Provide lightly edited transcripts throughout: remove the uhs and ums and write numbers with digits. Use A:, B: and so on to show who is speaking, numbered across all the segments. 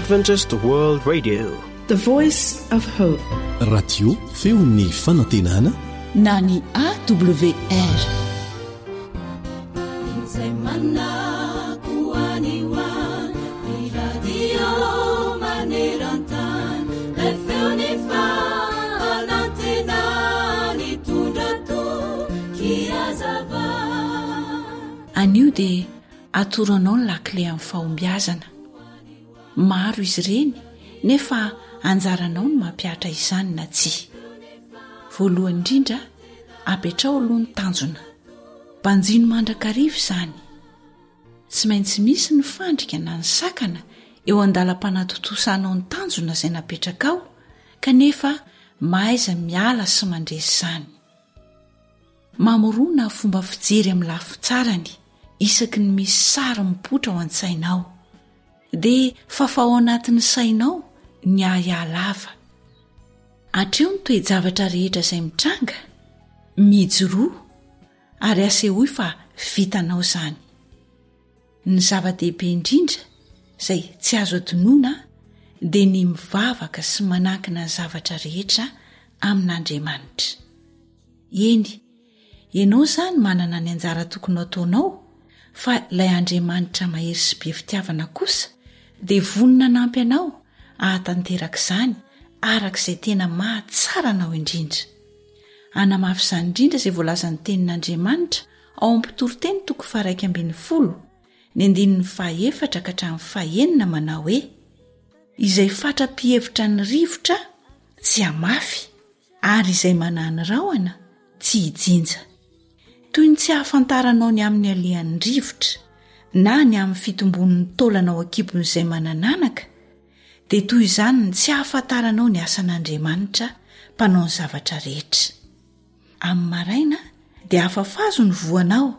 A: Adventist World Radio.
B: The Voice of Hope.
C: Radio feon'ny fanantenana
D: na ny AWR.
E: Izay manako any ho any, ny radio maneran-tany, ilay feon'ny fanantenana nitondra toky hazava.
D: Anio dia atoro anao ny lakile amin'ny fahombiazana. Maro izy ireny nefa anjaranao ny mampihatra izany na tsia. Voalohany indrindra, apetraho aloha ny tanjona. Banjino mandrakariva izany. Tsy maintsy misy ny fandrika na ny sakana eo an-dalam-panatontosanao ny tanjona izay napetrakao kanefa mahaiza miala sy mandresy izany. Mamorona fomba fijery amin'ny lafy tsarany isaky ny misy sary mipoitra ao an-tsainao. Dia fafao ao anatin'ny sainao ny ahiahy lava. Atreho ny toe-javatra rehetra izay mitranga, mijoroa ary asehoy fa vitanao izany. Ny zava-dehibe indrindra izay tsy azo adinoina dia ny mivavaka sy manankina ny zavatra rehetra amin'Andriamanitra. Eny, ianao izany manana ny anjara tokony ho ataonao fa ilay Andriamanitra mahery sy be fitiavana kosa dia vonona hanampy anao hahatanteraka izany araka izay tena mahatsara anao indrindra. Hanamafy izany indrindra izay voalazan'ny Tenin'Andriamanitra ao amin'ny Mpitoriteny toko faha-11, ny andininy fahaefatra ka hatramin'ny fahenina manao hoe, Izay fatra-pihevitra ny rivotra tsy hamafy, ary izay manahy ny rahona tsy hijinja. Toy ny tsy ahafantaranao ny amin'ny alehan'ny rivotra, na ny amin'ny fitombon'ny taolana ao an-kibon'izay manan'anaka, dia toy izany ny tsy ahafantaranao ny asan'Andriamanitra Mpanao ny zavatra rehetra. Amin'ny maraina dia afafazo ny voanao,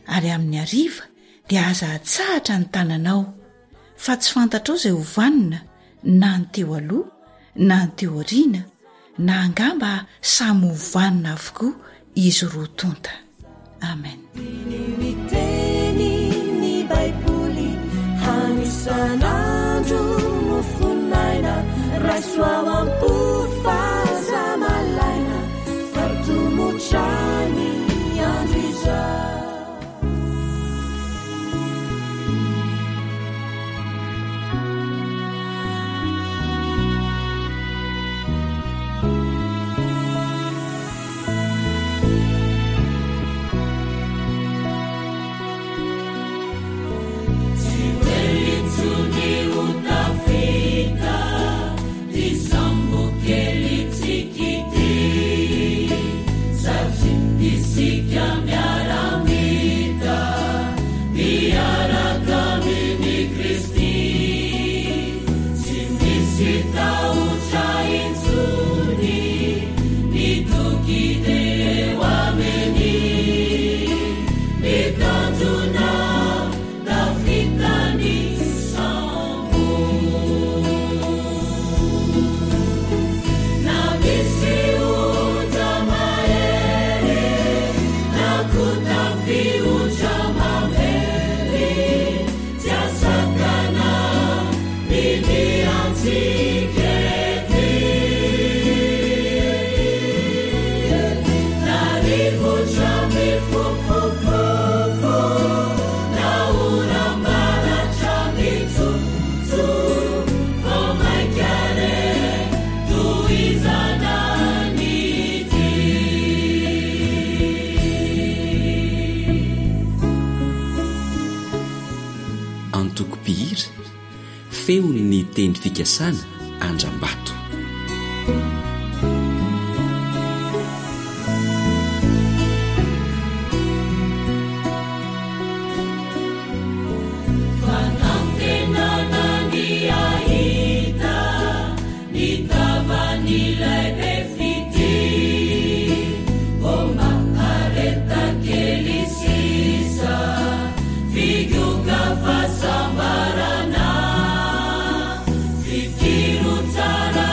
D: ary amin'ny hariva dia aza atsahatra ny tananao, fa tsy fantatrao izay ho vanona na ny teo aloha na ny teo aoriana, na angamba samy ho vanona avokoa izy roa tonta. Amen.
F: Antoko mpihira, feon'ny teny fikasana Andrambato.
E: Fanantenana ny hahita ny tavan'ilay be fitia. Ô mahareta kely sisa, figoka fahasambarana. Fikiro tsara.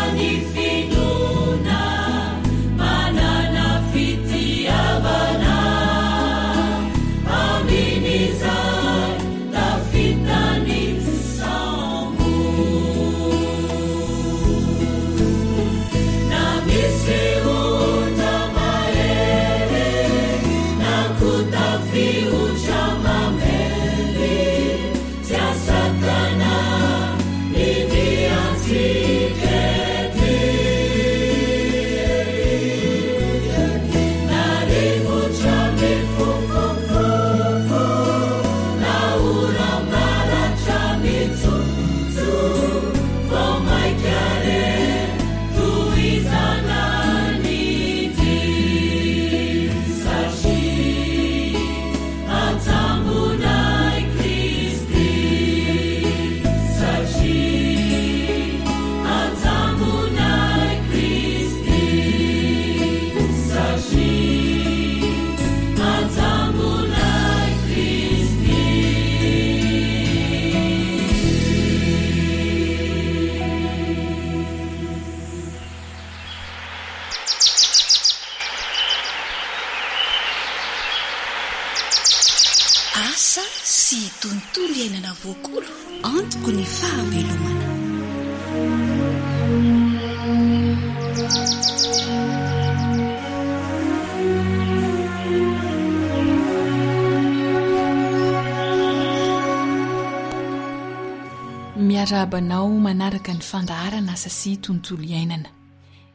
D: Asa sy tontolo iainana voakolo antoko ny fahavelomana.
G: Miarahaba anao manaraka ny fandaharana asa sy tontolo iainana.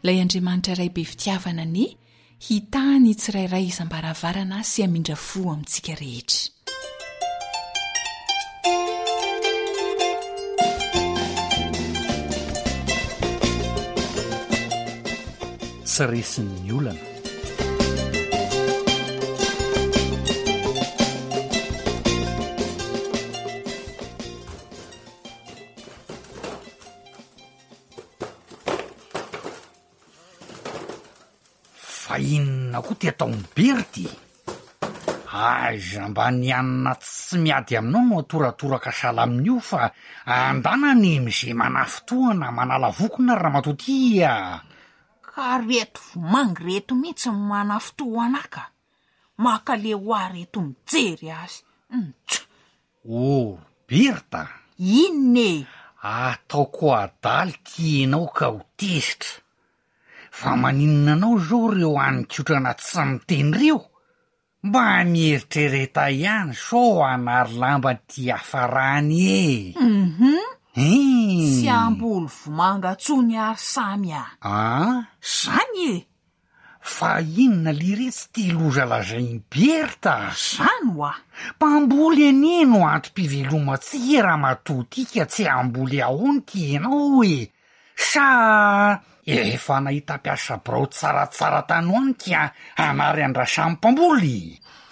G: Ilay Andriamanitra Ray be fitiavana anie hitaha ny tsirairay isam-baravarana sy hamindra fo amintsika rehetra.
H: Tsy resin'ny olana. Fa inona koa ty ataon'i Berthe e? Aiza mba ny anona tsy miady aminao no atoratoraka sahala amin'io fa andana ny mize manafintohana manala vokona ry ramatoa ty a!
I: Ka reto vomanga reto mihitsy no manafintohana ahy ka! Mankaleo ahy reto mijery azy! Ntsa!
H: Oh Bertha!
I: Inona e?
H: Ataoko adala ity ianao ka ho tezitra. Fa maninona anao izao ireo hanin-kotrana tsy miteny ireo? Mba mieritrereta ihany sao hanary lamba ity hiafarany e!
I: Hum!
H: Hum!
I: Tsy hamboly vomanga tsony ary samy a!
H: An?
I: Zany e!
H: Fa inona leretsy ty loza lazain'i Bertha a?
I: Zany hoa!
H: Mpamboly anie no antom-pivelomantsika ramatoa ty ka tsy hamboly ahoana ty ianao e! Sa efa nahita mpiasa birao tsaratsara tany ho any ka hanary an-dRasamy mpamboly?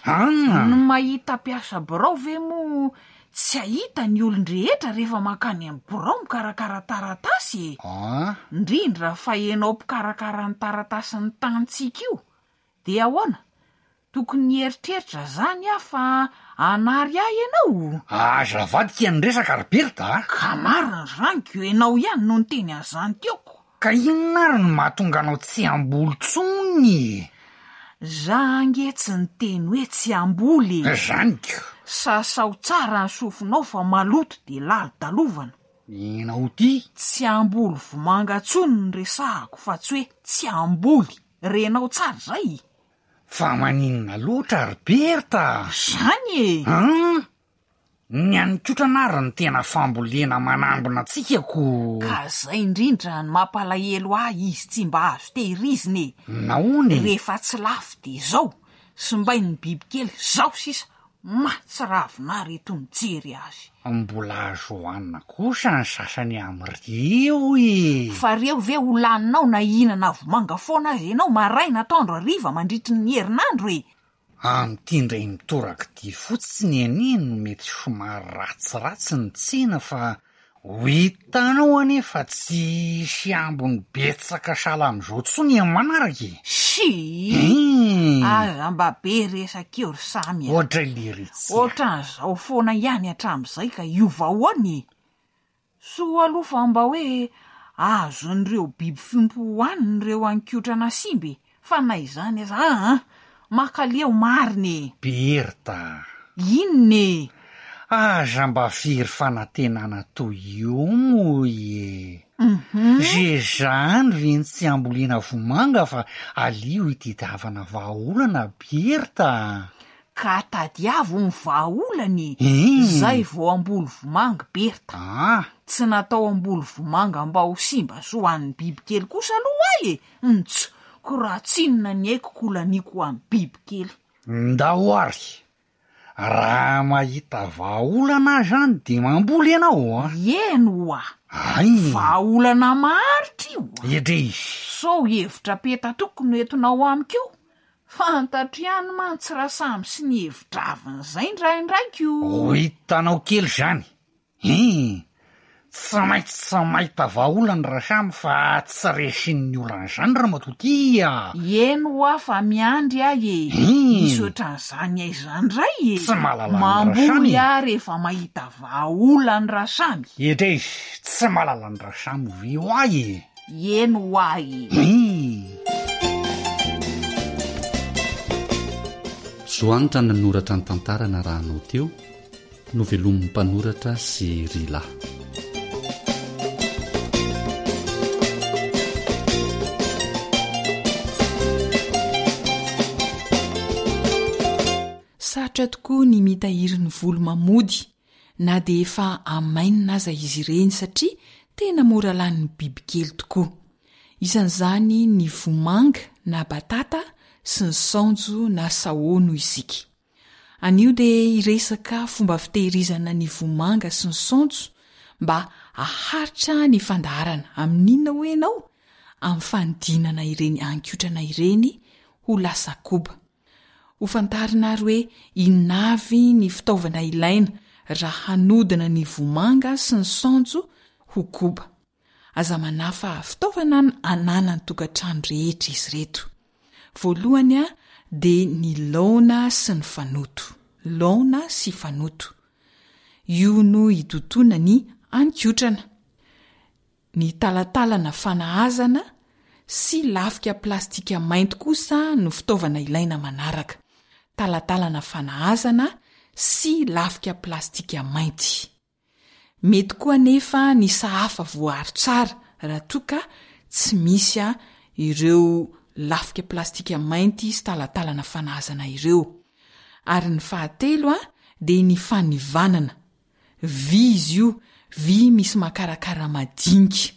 H: An!
I: Ny mahita mpiasa birao ve moa Tsy hahita ny olon-drehetra rehefa mankany amin'ny birao mikarakara taratasy e!
H: An?
I: Indrindra fa ianao mpikarakara ny taratasin'ny tanintsika io. Dia ahoana? Tokony hieritreritra izany aho fa hanary ahy ianao?
H: Aza avadika ny resaka ry Bertha a!
I: Ka marina izany ko, ianao ihany no niteny an'izany teo ko!
H: Ka inona ary no mahatonga anao tsy hamboly tsony e?
I: Za ange tsy niteny hoe tsy hamboly e!
H: Zany ko!
I: Sasao tsara ny sofinao fa maloto de lalodalovana.
H: Enao ty?
I: Tsy hamboly vomanga tsony ny resahako fa tsy hoe tsy hamboly! Renao tsara zay?
H: Fa maninona loatra ry Bertha a?
I: Zany e!
H: An! Ny hanin-kotrana ary no tena fambolena manambina antsika ko!
I: Ka zay indrindra no mampalahelo ahy izy tsy mba azo tehirizina e!
H: Nahoana e?
I: Rehefa tsy lafo de zao, simbain'ny bibikely zao sisa, mahatsiravina ahy reto mijery azy.
H: Mbola azo hohanina kosa ny sasany amin'ireo e!
I: Fa reo ve ho laninao na hihinana vomanga foana aza ianao maraina atoandro hariva mandritry ny herinandro e!
H: Amin'ity indray mitoraka ity fotsiny anie no mety somary ratsiratsy ny tsena fa ho hitanao anie fa tsy hisy ambiny betsaka sahala amin'izao intsony amin'ny manaraka e!
I: Shii!
H: Hum!
I: Aza mba be resaka eo ry Samy a!
H: Ohatray lery tsy a!
I: Ohatran'izao foana ihany hatramin'izay ka hiova ahoana e? Soa aloha fa mba hoe azon'ireo biby fiompy hohanina ireo haninkotrana simba e! Fa na izany aza aa! Mankaleo marina e!
H: Bertha a!
I: Inona e?
H: Aza mba very fanantenana toy io moa e! Ze zany ve ny tsy hambolena vomanga fa aleo hitadiavana vahaolana Bertha a!
I: Ka tadiavo ny vahaolana e! Zay vao hamboly vomanga Bertha. Tsy natao hamboly vomanga mba ho simba sy ho hanin'ny bibikely kosa aloha ahy e! Nts! Ko raha tsy inona ny aiko ko laniako ho an'ny bibikely.
H: Ndao ary! Raha mahita vahaolana aho zany de mamboly ianao a!
I: Eny oa!
H: Hay!
I: Vahaolana maharitra io a!
H: Edrey!
I: Sao hevitra petatoko no entinao amiko eo? Fantatro ihany mantsy Rasamy sy ny hevi-draviny izay indraindray ko!
H: Ho hitanao kely izany! Hii! Tsy maintsy tsy mahita vahaolana Rasamy fa tsy resin'ny olana izany ramatoa ty a!
I: Eny hoa fa miandry aho e!
H: Hii!
I: Misy ohatran'izany aiza indray e!
H: Tsy mahalala an'i Rasamy
I: Mamboly
H: e!
I: aho rehefa mahita vahaolana Rasamy!
H: Edrey! Tsy mahalala an'i Rasamy ve hoa e!
I: Eny hoa e!
H: Hii!
C: Zohanitra nanoratra ny tantara narahanao teo, novelomin'ny mpanoratra sy Rila.
G: Sarotra tokoa ny mitahiry ny volo mamody na dia efa amainina aza izy ireny satria tena mora lanin'ny bibikely tokoa. Isan'izany ny vomanga na batata sy ny saonjo na sahono isika. Anio dia hiresaka fomba fitehirizana ny vomanga sy ny saonjo mba haharitra ny fandaharana. Amin'inona hoy ianao? Amin'ny fanodinana ireny haninkotrana ireny ho lasa koba. Ho fantarina ary hoe inona avy ny fitaovana ilaina raha hanodina ny vomanga sy ny saonjo ho koba. Aza manahy fa fitaovana ananan'ny tokantrano rehetra izy ireto. Voalohany dia ny laona sy ny fanoto. Laona sy fanoto. Io no itotoana ny haninkotrana. Ny talatalana fanahazana sy lafika plastika mainty kosa no fitaovana ilaina manaraka. Talatalana fanahazana sy lafika plastika mainty. Mety koa anefa ny sahafa voaaro tsara raha toa ka tsy misy ireo lafika plastika mainty sy talatalana fanahazana ireo. Ary ny fahatelo dia ny fanivanana. Vy izy io, vy misy makarakara madinika.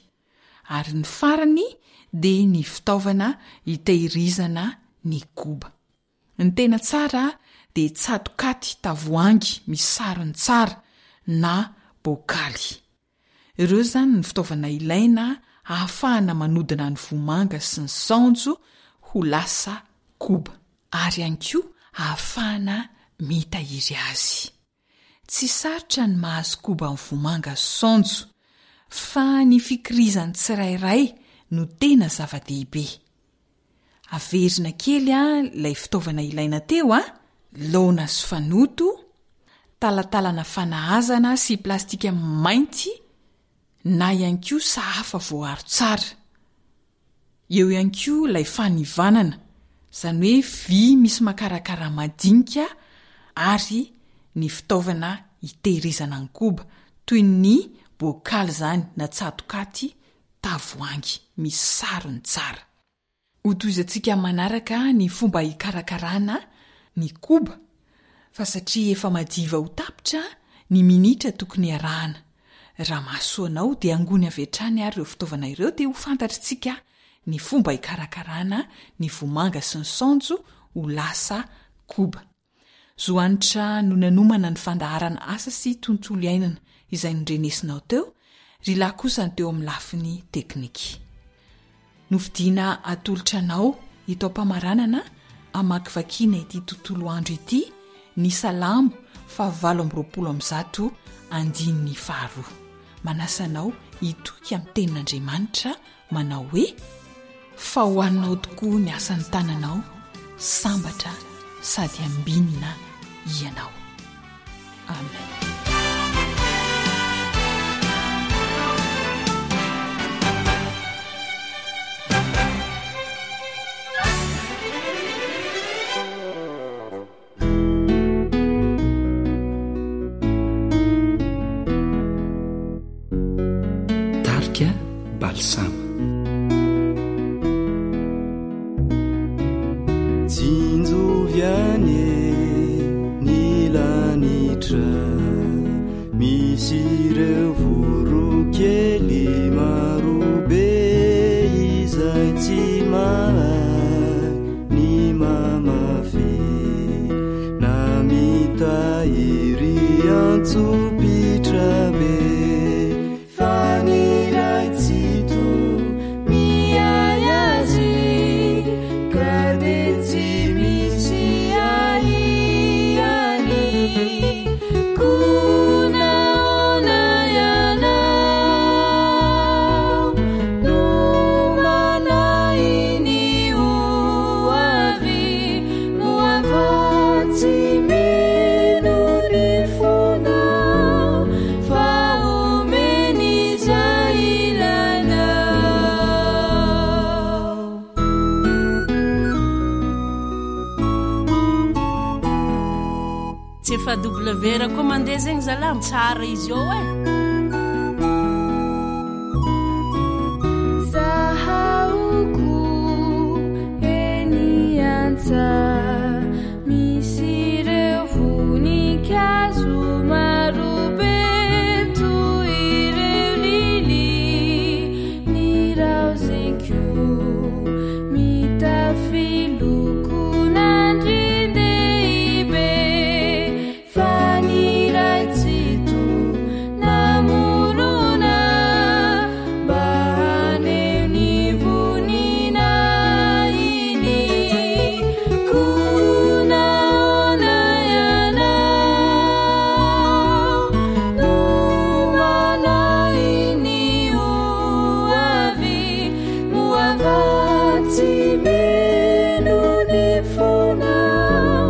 G: Ary ny farany dia ny fitaovana hitehirizana ny koba. Ny tena tsara dia tsatokaty tavoahangy misy sarony tsara na bokaly. Ireo izany ny fitaovana ilaina hahafahana manodina ny vomanga sy ny saonjo ho lasa koba. Ary ihany koa hahafahana mitahiry azy. Tsy sarotra ny mahazo koba amin'ny vomanga sy saonjo, fa ny fikirizan'ny tsirairay no tena zava-dehibe. Averina kely ilay fitaovana ilaina teo a, laona sy fanoto, talatalana fanahazana sy plastika mainty na ihany koa sahafa voaaro tsara. Eo ihany koa ilay fanivanana, izany hoe vy misy makarakara madinika ary ny fitaovana hitehirizana ny koba, toy ny bokaly izany na tsatokaty, tavoahangy misy sarony tsara. Hotohizantsika manaraka ny fomba hikarakarana ny koba fa satria efa madiva ho tapitra ny minitra tokony hiarahana. Raha mahasoa anao dia angony avy hatrany ary ireo fitaovana ireo dia ho fantatr'tsika ny fomba hikarakarana ny vomanga sy ny saonjo ho lasa koba. Zo Hanitra no nanomana ny fandaharana asa sy tontolo iainana izay nondrenesinao teo, ry lahy kosa ny teo amin'ny lafiny teknika. Nofidiana hatolotra anao eto am-pamaranana hamakivakiana ity tontolo andro ity ny Salamo faha 128 andininy faharoa. Manasa anao hitoky amin'ny tenin'Andriamanitra manao hoe, Fa ho anao tokoa ny asan'ny tananao, sambatra sady ambinina ianao. Amen.
F: Tarika Balsama.
J: Tsinjovy any e ny lanitra misy ireo voronkely marobe izay tsy mahay ny mamafy na mitahiry antsopitra be fa ny Ray Tsitoha miahy azy ka dia tsy misy ahiany koa nahoana ianao.
K: Rehefa AWR koa mandeha zegny zalah tsara izy eo e.
L: Zahaoko eny an-tsaha misy ireo voninkazo marobe toy ireo lily ny raoziko mitafy lokon'andrin-dehibe fa ny Ray Tsitoha namorona mba haneho ny voninahiny koa nahoana ianao no manahy ny ho avy Moa va tsy mino ny fonao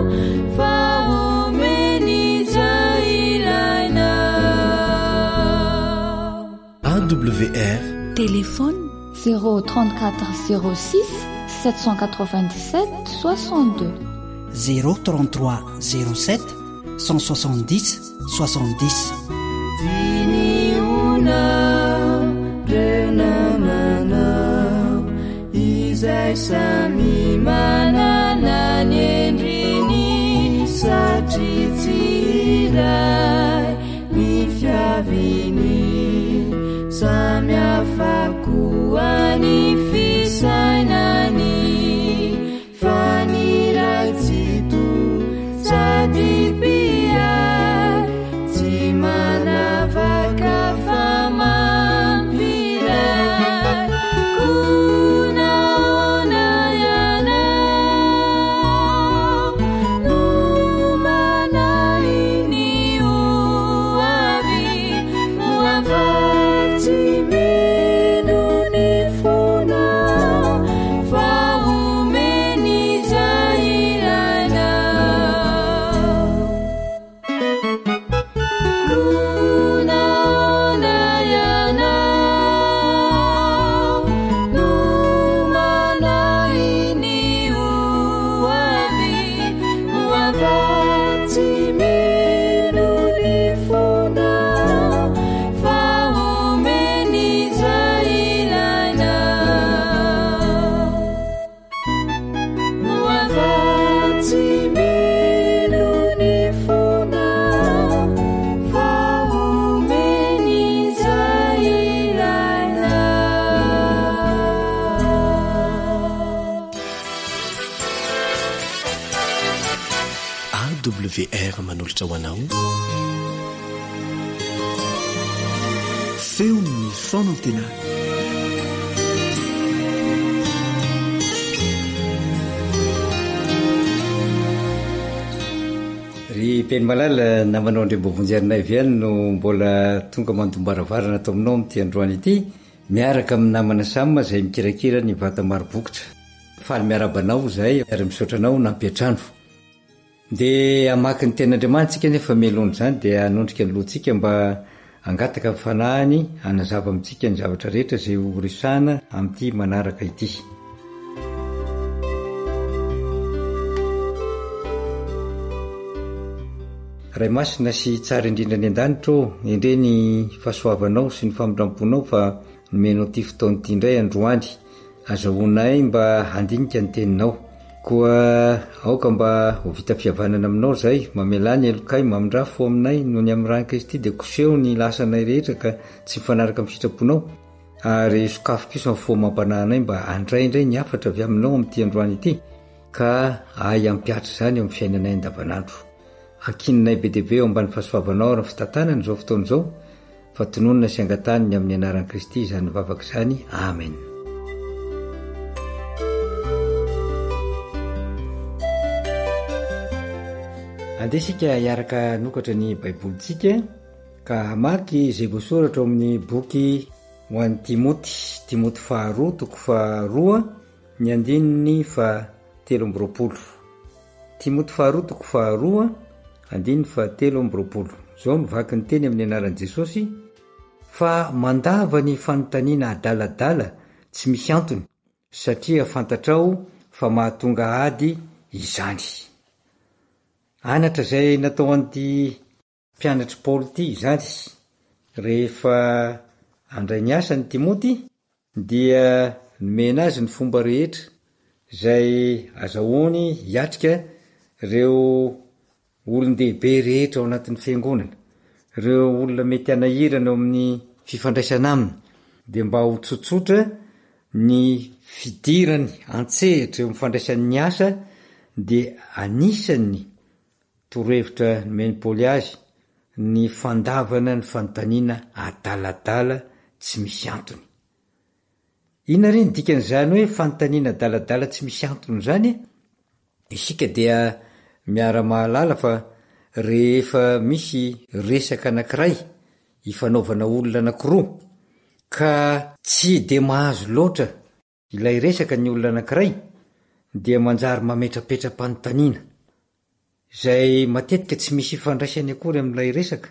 L: fa omeny izay ilainao?
M: AWR.
D: Téléphone
N: 034 06 797 62.
O: 033 07 170 70.
J: Dinihonao reo namanao izay samy manana ny endriny satria tsy iray ny fiaviany samy hafa koa ny fisainany Fa ny Ray Tsitoha sady mpiahy tsy manavaka fa mampiray. Koa nahoana ianao no manahy ny ho avy? Moa va tsy mino ny fonao fa omeny izay ilainao? Koa nahoana ianao no manahy ny ho avy? Moa va tsy mino ny fonao fa omeny izay ilainao? Moa va tsy mino ny fonao fa omeny izay ilainao?
M: AWR manolotra ho anao Feon'ny fanantenana.
P: Ry Peny Malala, namanao Andriamboavonjy Harinaivo ihany no mbola tonga mandom-baravarana ato aminao amin'ity androany ity, miaraka amin'ny namana Sam izay mikirakira ny vata maro bokotra. Faly miarahaba anao izahay ary misaotra anao nampiantrano. Ndeha hamaky ny Tenin'Andriamanitra isika nefa mialohan'izany dia hanondrika ny lohantsika mba hangataka ny Fanahiny hanazava amintsika ny zavatra rehetra izay ho resahana amin'ity manaraka ity. Ray Masina sy Tsara indrindra any an-danitra ô, endrey ny fahasoavanao sy ny famindram-ponao fa nomenao ity fotoana ity indray androany. Azahoanay mba handinika ny teninao. Koa aoka mba ho vita fihavanana aminao izahay, mamelà ny helokay, mamindrà fo aminay noho ny amin'ny ran'i Kristy dia koseho ny lasanay rehetra ka tsy mifanaraka amin'ny sitraponao, ary sokafy kosa ny fo amam-panahinay mba handray indray ny hafatra avy aminao amin'ity androany ity, ka hahay hampihatra izany eo amin'ny fiainanay andavanandro. Ankininay be dia be eo ambany fahasoavanao ary ny fitantanana izao fotoana izao, Fa tononina sy angatahiny ny amin'ny anaran'i Kristy izany vavaka izany. Amen. Andeha isika hiaraka hanokatra ny Baibolintsika ka hamaky izay voasoratra ao amin'ny boky ho an'i Timoty, Timoty faharoa, toko faharoa, ny andininy faha 23. Timoty faharoa toko faharoa andininy faha 23. Izao no vaky ny teny amin'ny anaran'i Jesosy, Fa mandava ny fanontaniana adaladala tsy misy antony, satria fantatrao fa mahatonga ady izany. Anatra izay natao an'ity mpianatr'i Paoly ity izany. Rehefa handray ny asany Timoty dia nomena azy ny fomba rehetra izay azahoany hiatrika ireo olon-dehibe rehetra ao anatin'ny fiangonana, ireo olona mety hanahirana eo amin'ny fifandraisana aminy, dia mba ho tsotsotra ny fidirany an-tsehatra eo amin'ny fandraisany ny asa dia anisan'ny torohevitra nomen'i Paoly azy ny fandavana ny fanontaniana adaladala tsy misy antony. Inona re ny dikan'izany hoe fanontaniana adaladala tsy misy antony izany e? Isika dia miara-mahalala fa rehefa misy resaka anankiray ifanaovana olona anankiroa ka tsy dia mahazo loatra ilay resaka ny olona anankiray dia manjary mametrapetra-panontaniana izay matetika tsy misy ifandraisany akory amin'ilay resaka.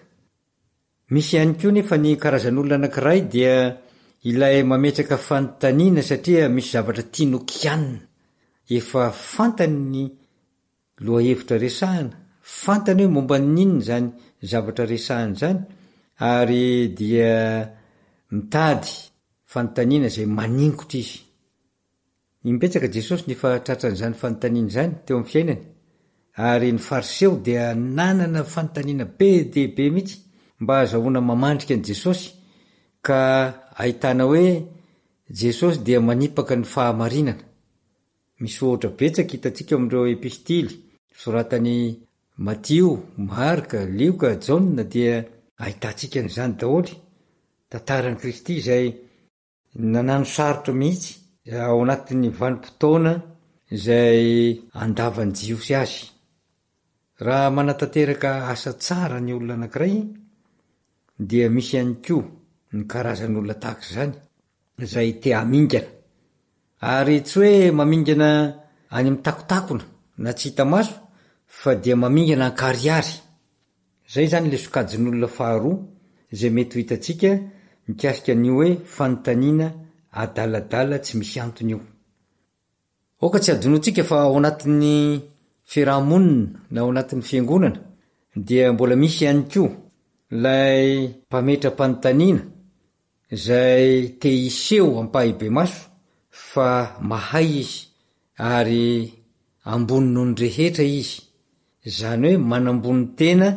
P: Misy ihany koa nefa ny karazan'olona anankiray dia ilay mametraka fanontaniana satria misy zavatra tiany ho kianina. Efa fantany ny lohahevitra resahina, fantany hoe momba ny inona izany zavatra resahina izany ary dia mitady fanontaniana izay maningotra izy. Imbetsaka Jesosy no efa tratran'izany fanontaniana izany teo amin'ny fiainany, ary ny Fariseo dia nanana fanontaniana be dia be mihitsy mba hahazahoana mamandrika an'i Jesosy, ka ahitana hoe Jesosy dia manipaka ny fahamarinana. Misy ohatra betsaka hitantsika ao amin'ireo epistily soratan'i Matio, Marka, Lioka, Jaona dia ahitantsika an'izany daholo, tantaran'i Kristy izay Nanano sarotra mihitsy ao anatin'ny vanim-potoana izay andavan'ny Jiosy azy. Raha manatanteraka asa tsara ny olona anankiray dia misy ihany koa ny karazan'olona tahaka izany izay te hamingana. Ary tsy hoe mamingana any amin'ny takotakona na tsy hita maso fa dia mamingana an-karihary. Izay izany ilay sokajin'olona faharoa izay mety ho hitantsika mikasika an'io hoe fanontaniana adaladala tsy misy antony io. Aoka tsy hadinointsika fa ao anatin'ny fiaraha-monina na ao anatin'ny fiangonana dia mbola misy ihany koa ilay mpametra-panontaniana izay te hiseho ampahibemaso fa mahay izy ary ambony noho ny rehetra izy, izany hoe manambony tena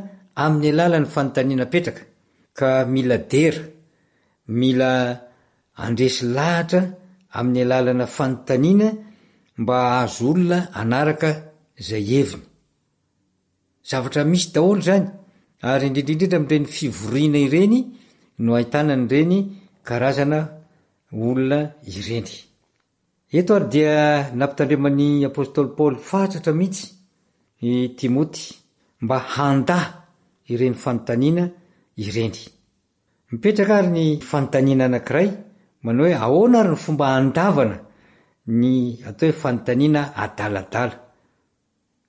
P: amin'ny alalan'ny fanontaniana apetraka, ka mila dera, mila handresy lahatra amin'ny alalana fanontaniana mba hahazo olona hanaraka izay heviny. Zavatra misy daholo izany ary indrindra indrindra amin'ireny fivoriana ireny no ahitana an'ireny karazana olona ireny. Eto ary dia nampitandreman'ny apostoly Paoly fatratra mihitsy i Timoty mba handà ireny fanontaniana ireny. Mipetraka ary ny fanontaniana anankiray manao hoe ahoana ary ny fomba handavana ny atao hoe fanontaniana adaladala?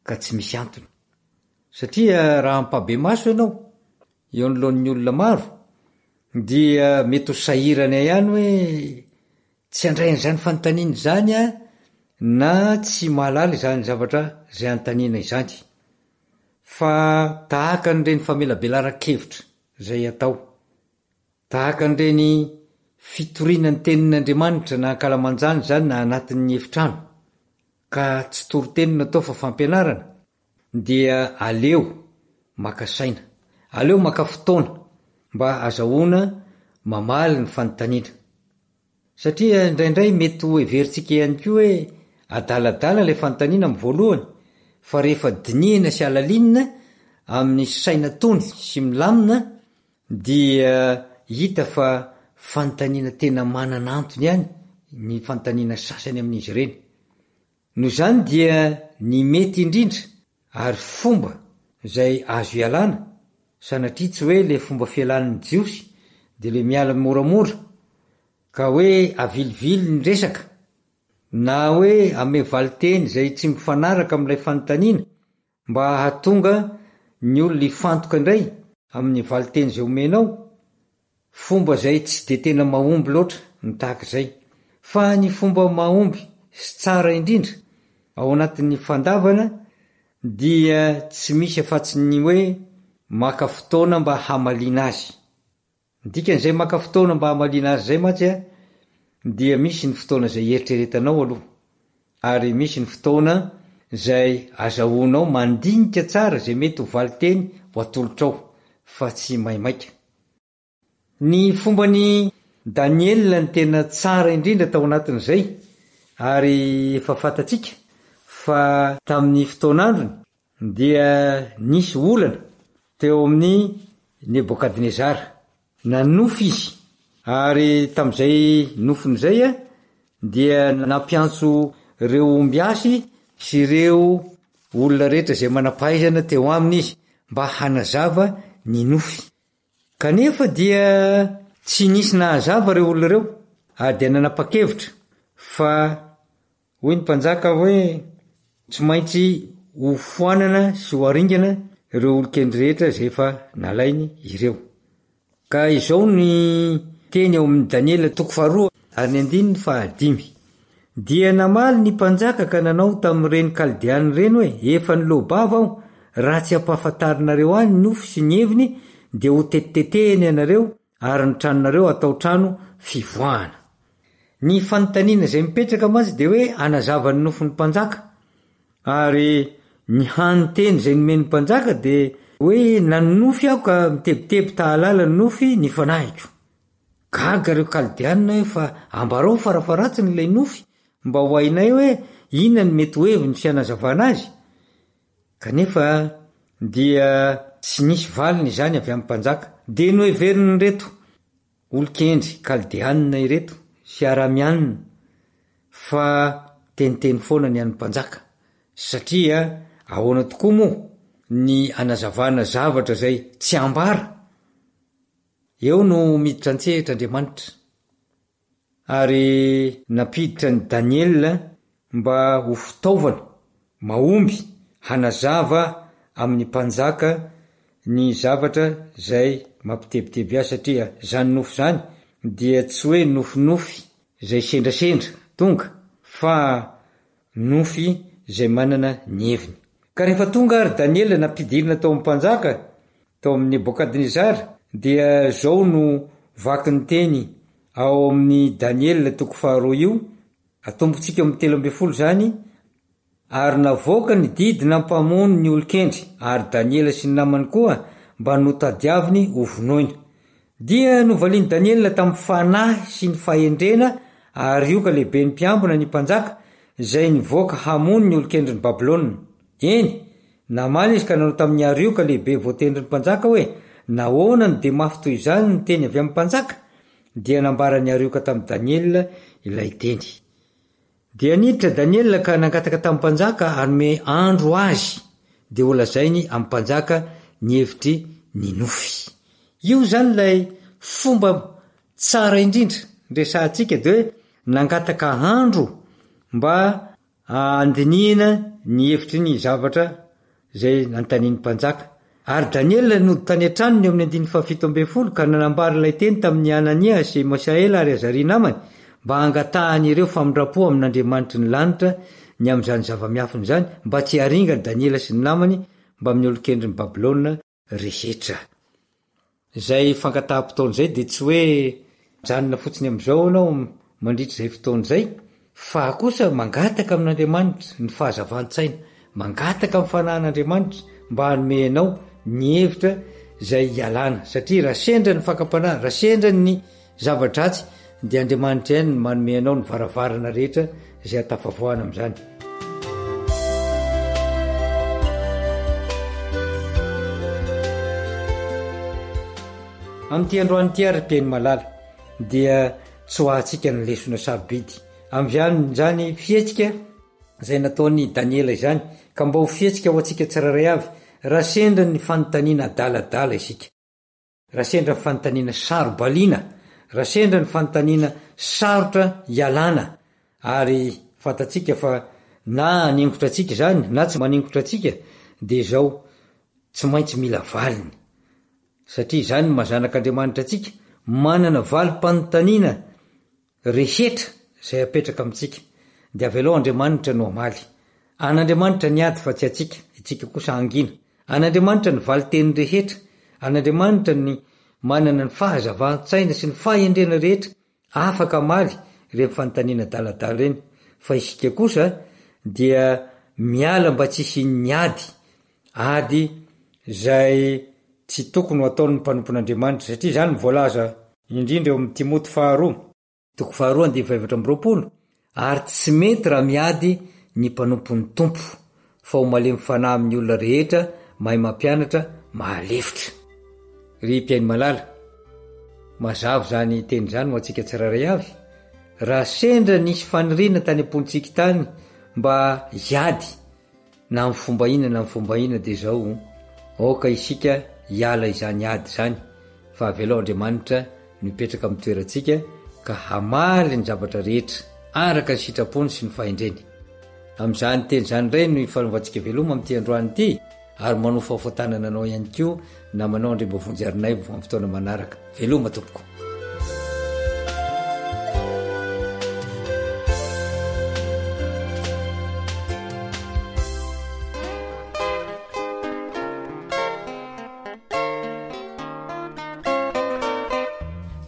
P: ka tsy misy antony. Satria raha ampahibemaso ianao eo anoloan'ny olona maro dia mety ho sahirana ihany hoe tsy handray an'izany fanontaniana izany aho na tsy mahalala izany zavatra izay anontaniana izany. Fa tahaka an'ireny famelabelaran-kevitra izay atao, tahaka an'ireny fitoriana ny tenin'Andriamanitra na ankalamanjana izany na anatin'ny efitrano, ka tsy toriteny no atao fa fampianarana dia aleo maka saina, aleo maka fotoana mba azahoana mamaly ny fanontaniana. Satria indraindray mety ho heverintsika ihany koa hoe adaladala ilay fanontaniana amin'ny voalohany fa rehefa dinihina sy alalinina amin'ny saina tony sy milamina dia hita fa fanontaniana tena manana antony ihany ny fanontaniana sasany amin'izy ireny. Noho izany dia ny mety indrindra ary fomba izay azo ialana, sanatria tsy hoe le fomba fialan'ny Jiosy dia le miala moramora ka hoe avilivily ny resaka na hoe ame valinteny izay tsy mifanaraka amin'ilay fanontaniana Mba hahatonga ny olona hifantoka indray amin'ny valinteny izay omenao, fomba izay tsy dia tena mahomby loatra ny tahaka izay. Fa ny fomba mahomby sy tsara indrindra ao anatin'ny fandavana dia tsy misy afa-tsy ny hoe maka fotoana mba hamaliana azy. Ny dikan'izay maka fotoana mba hamaliana azy izay mantsy dia misy ny fotoana izay hieritreretanao aloha ary misy ny fotoana izay azahoanao mandinika tsara izay mety ho valinteny ho atolotrao fa tsy maimaika. Ny fomban'i Daniela no tena tsara indrindra tao anatin'izay ary efa fantatsika fa tamin'ny fotoan'androny dia nisy olana teo amin'i Nebokadnezara. Nanonofy izy, ary tamin'izay nofiny izay dia nampiantso ireo ombiasy sy ireo olona rehetra izay manam-pahaizana teo aminy izy mba hanazava ny nofy. Kanefa dia tsy nisy nahazava ireo olona ireo, ary dia nanapa-kevitra fa hoy ny mpanjaka hoe tsy maintsy ho foanana sy ho aringana ireo olon-kendry rehetra izay efa nalainy ireo. Ka izao ny teny ao amin'ny Daniela toko faharoa ary ny andininy fahadimy. Dia namaly ny mpanjaka ka nanao tamin'ireny Kaldeana ireny hoe, Efa niloa-bava aho, raha tsy ampahafantarinareo ahy ny nofy sy ny heviny, dia hotetitetehina ianareo, ary ny tranonareo hatao trano fivoahana. Ny fanontaniana izay mipetraka mantsy dia hoe hanazava ny nofin'ny mpanjaka. Ary ny hany teny izay nomen'ny mpanjaka dia hoe nanonofy aho ka mitebiteby ta-hahalala ny nofy ny fanahiko. Gaga ireo Kaldeanina hoe fa ambarao farafaharatsiny ilay nofy mba ho hainay hoe inona no mety ho heviny sy hanazavana azy. Kanefa dia tsy nisy valiny izany avy amin'ny mpanjaka. Dia noheverin'ireto olon-kendry Kaldeanina ireto sy Aramianina fa teniteny foana ny an'ny mpanjaka, satria ahoana tokoa moa ny hanazavana zavatra izay tsy ambara? Eo no miditra an-tsehatra Andriamanitra, ary nampiditra an'i Daniela mba ho fitaovana mahomby hanazava amin'ny mpanjaka ny zavatra izay mampitebiteby azy, satria izany nofy izany dia tsy hoe nofinofy izay sendrasendra tonga, fa nofy izay manana ny heviny. Ka rehefa tonga ary Daniela nampidirina tao amin'ny mpanjaka, tao amin'i Nebokadnezara, dia izao no vakin'ny teny ao amin'ny Daniela toko faharoa io, atombotsika eo amin'ny 13 izany, Ary navoaka ny didy nampamono ny olon-kendry, ary Daniela sy ny namany koa mba notadiaviny hovonoina. Dia novalian'i Daniela tamin'ny fanahy sy ny fahendrena Arioka lehiben'ny mpiambina ny mpanjaka, izay nivoaka hamono ny olon-kendrin'i Babylona. Eny, namaly izy ka nanao tamin'i Arioka lehibe voatendrin'ny mpanjaka hoe, Nahoana no dia mafy toy izany ny teny avy amin'ny mpanjaka? Dia nambaran'i Arioka tamin'i Daniela ilay teny. Dia niditra Daniela ka nangataka tamin'ny mpanjaka hanome andro azy, dia holazainy amin'ny mpanjaka ny hevitry ny nofy. Io izany ilay fomba tsara indrindra resahantsika dia hoe nangataka andro mba handinihina ny hevitry ny zavatra izay nanontanian'ny mpanjaka. Ary Daniela nody tany an-tranony eo amin'ny andininy fahafito ambin'ny folo ka nanambara ilay teny tamin'i Hanania sy Misaela ary Azaria namany mba hangatahan'ireo famindram-po amin'Andriamanitry ny lanitra ny amin'izany zava-miafina izany mba tsy haringany Daniela sy ny namany mbamin'ny olon-kendrin'i Babylona rehetra. Izay fangataham-potoana izay dia tsy hoe mijanona fotsiny amin'izao ianao mandritra izay fotoana izay, fa kosa mangataka amin'Andriamanitra ny fahazavan-tsaina, mangataka amin'ny fanahin'Andriamanitra mba hanome anao ny hevitra izay hialana, satria raha sendra ny fakam-panahy, raha sendra ny Zava-dratsy dia Andriamanitra ihany no manome anao ny varavarana rehetra izay hatafavoahana amin'izany. Amin'ity androany ity ary mpihaino malala dia tsoahantsika ny lesona sarobidy amin'izany fihetsika izay nataon'i Daniela izany ka mba ho fihetsika ho antsika tsirairay avy raha sendra ny fanontaniana adaladala isika. Raha sendra ny fanontaniana saro-baliana, raha sendra ny fanontaniana sarotra ialana, ary fantatsika fa na haningotra antsika izany na tsy maningotra antsika, dia izao, tsy maintsy mila valiny. Satria izany no maha zanak'Andriamanitra antsika, manana valim-panontaniana rehetra izay apetraka amintsika, dia avelao Andriamanitra no hamaly. An'Andriamanitra ny ady fa tsy antsika. Isika kosa hangina. An'Andriamanitra ny valin-teny rehetra, an'Andriamanitra ny manana ny fahazavan-tsaina sy ny fahendrena rehetra afaka hamaly ireny fanontaniana adaladala ireny, fa isika kosa dia miala mba tsy hisian'ny ady, ady izay tsy tokony ho ataon'ny mpanompon'Andriamanitra, satria izany no voalaza indrindra eo amin'ny Timoty faharoa. Toko faharoa andininy fahefatra amby 20, Ary tsy mety raha miady ny mpanompon'ny Tompo, fa ho malemy fanahy amin'ny olona rehetra, mahay mampianatra, mahalefitra. Ry mpihaino malala, mazava izany teny izany ho antsika tsirairay avy, raha sendra nisy faniriana tany am-pontsika tany mba hiady, Na amin'ny fomba inona na amin'ny fomba inona dia izao, aoka isika hiala izany ady izany fa avelao Andriamanitra no hipetraka amin'ny toerantsika ka hamaly ny zavatra rehetra araka ny sitrapony sy ny fahendreny. Amin'izany teny izany indray no ifanaovantsika veloma amin'ity androany ity ary manofahofa tanana anao ihany koa namanao Andriambavonjy Harinaivo amin'ny fotoana manaraka. Veloma tompoko.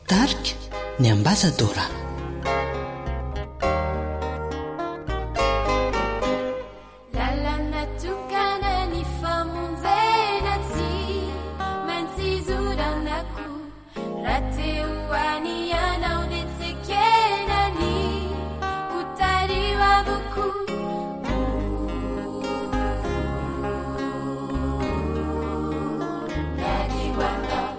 O: Tarika ny Ambasadora.
L: Lalana tokana ny famonjena tsy maintsy izorana koa raha te ho any ianao dia tsy ekena ny ho tariho avokoa. Miady ho anao.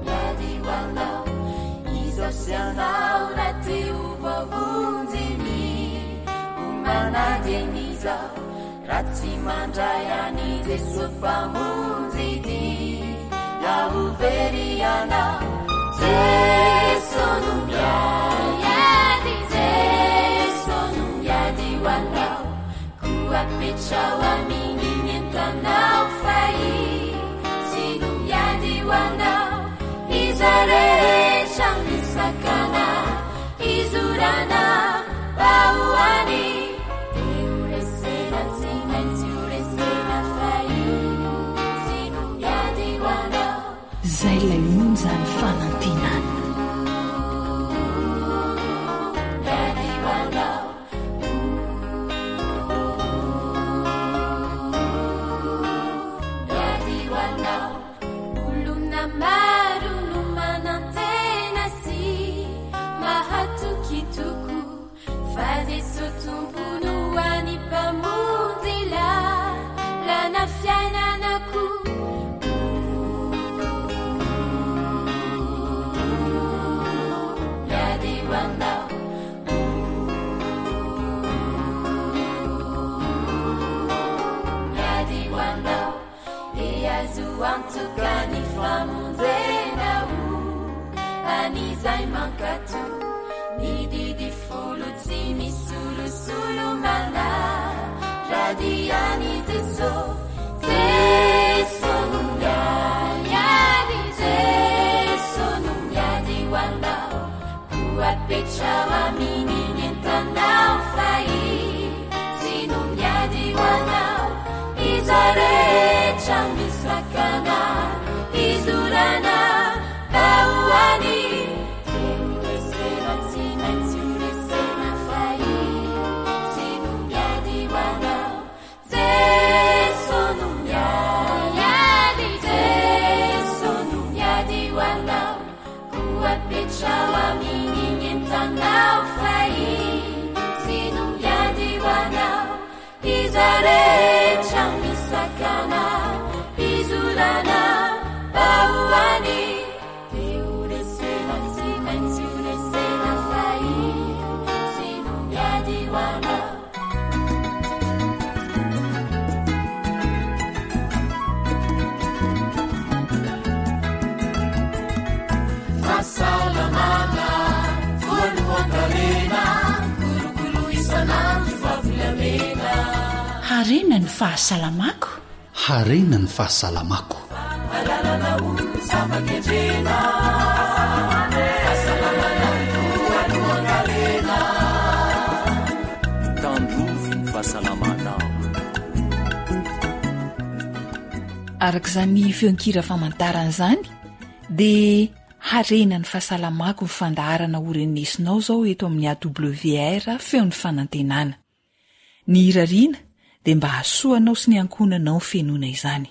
L: Miady ho anao, izaho sy ianao raha te ho voavonjy ny homana dieny izao, raha tsy mandray an'i Jesoa Mpamonjy dia ho very ianao. Jesoa no miady, Jesoa no miady ho anao. Koa apetraho aminy ny entanao fa izy no miady ho anao Iza rehetra misakana izorana mba ho any Dia ho resena tsy maintsy ho resena fa izy no miady ho anao
D: Zay ilay onjan'ny fanantenana.
L: Miady ho anao Olona maro no manantena sy mahatoky tokoa fa Jesoa Tompo no hany Mpamonjy lalana fiainana koa. Miady ho anao. Miady ho anao, dia azo antoka ny famonjena ho an'izay mankatò ny didy folo tsy misolosolo manara-dia an'i Jesoa. Jesoa no miady, Jesoa no miady ho anao. Koa apetraho aminy ny entanao fa izy no miady ho anao Izay rehetra misakana izorana mba ho any Dia ho resena tsy maintsy ho resena fa izy no miady ho anao Jeso no miady, Jeso no miady ho anao, koa apetraho aminy ny entanao fa Izy no miady ho anao, izay rehetra misakana izorana mba ho any, dia ho resena tsy maintsy ho resena fa Izy no miady ho anao.
E: Fahasalamana voalohan-karena, kolokolo isan'andro fa volamena.
D: Harena ny fahasalamako.
C: Harena ny fahasalamako.
E: Alalana ho zava-kendrena. Fahasalamana voalohan-karena.
Q: fahasalamanao.
G: Araka izany feon-kira famantarana izany dia harena ny fahasalamako ny fandaharana ho renesinao izao eto amin'ny AWR feon'ny fanantenana. Ny hirariana dia mba hahasoa anao sy ny ankohonanao ny fenoana izany.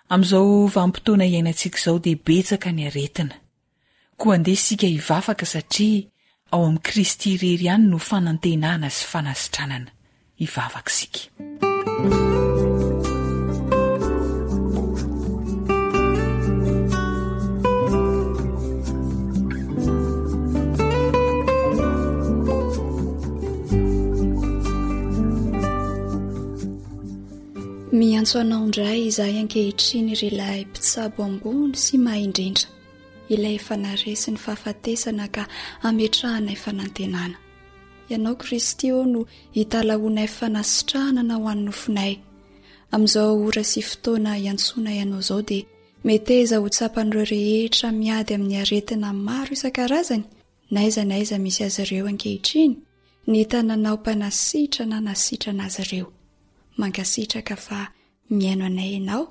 G: Amin'izao vanim-potoana iainantsika izao dia betsaka ny aretina. Koa andeha isika hivavaka satria ao amin'i Kristy irery ihany no fanantenana sy fanasitranana. Hivavaka isika.
N: Miantso anao indray izahay ankehitriny ry ilay mpitsabo ambony sy mahay indrindra, ilay efa naharesy ny fahafatesana ka ametrahanay fanantenana. Ianao Kristy ô no italahoanay fanasitranana ho an'ny nofonay. Amin'izao ora sy fotoana iantsoanay anao izao dia meteza ho tsapan'ireo rehetra miady amin'ny aretina maro isan-karazany n'aiza n'aiza misy azy ireo ankehitriny ny tananao mpanasitrana nasitrana azy ireo. Mankasitraka fa mihaino anay ianao.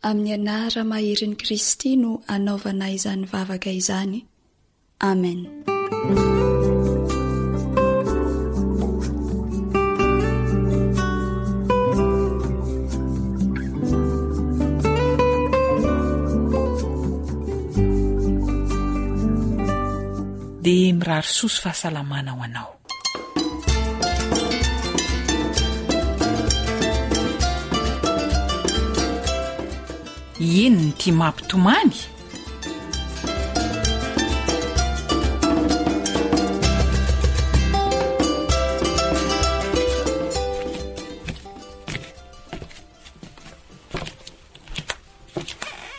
N: Amin'ny anara maherin'i Kristy no anaovana izany vavaka izany. Amen.
G: Dia mirary soa sy fahasalamana ho anao. Inona ity mampitomany?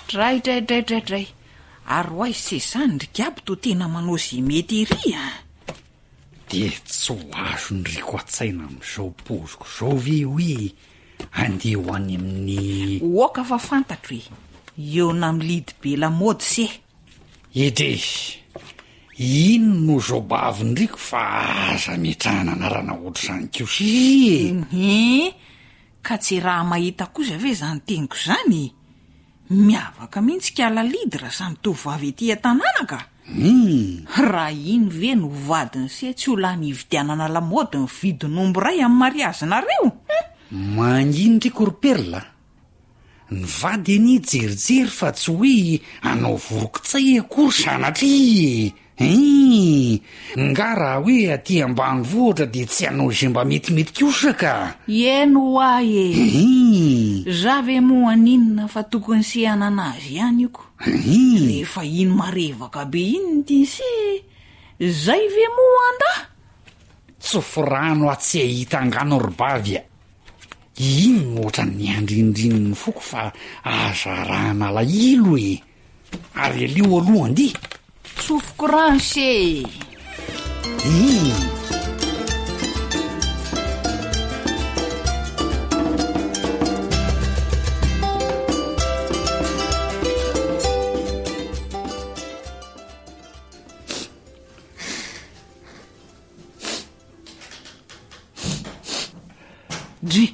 G: Dray dray dray dray dray. Ary ho aiza se zany ry Gabo toa tena manao ze mety ery a!
H: Dia tsy ho azon'i Riko an-tsaina amin'izao poziko izao ve hoe andeha ho any amin'ny.
I: Oka fa fantatro e! Eo namlidy be lamaody se!
H: Edrey! Ino no zao-bavin'i Riko fa aza ametrahana anarana ohatr'izany kosa e!
I: Hum! Ka tsy raha mahita kosa ve izany teniko izany e! Miavaka mihitsy kala Lidy raha samy tovovavy ety an-tanàna ka! Raha iny ve no vadin'i se tsy ho lany hividianana lamaody ny vidin'omby iray amin'ny mariazinareo? Hum!
H: Manginy ndry ko ry Perla a! Ny vady anie jerijery fa tsy hoe hanao vorokitsay akory sanatria e! Hein! Nga raha hoe aty ambanivohitra dia tsy hanao izay mba metimety kosa ka!
I: Eny hoa e!
H: Hein!
I: Za ve moa haninona fa tokony se hanana azy ihany io ko!
H: Hein!
I: Rehefa iny marevaka be iny ny tiany se, zay ve moa anda?
H: Tsofy rano aho tsy hahita angano ry bavy a! Iny no ohatran'ny andrindrinin'ny foko fa aza arahana alahelo e! Ary aleo aloha andeha!
I: Tsofiko rano se e!
H: Iny!
I: Ndry!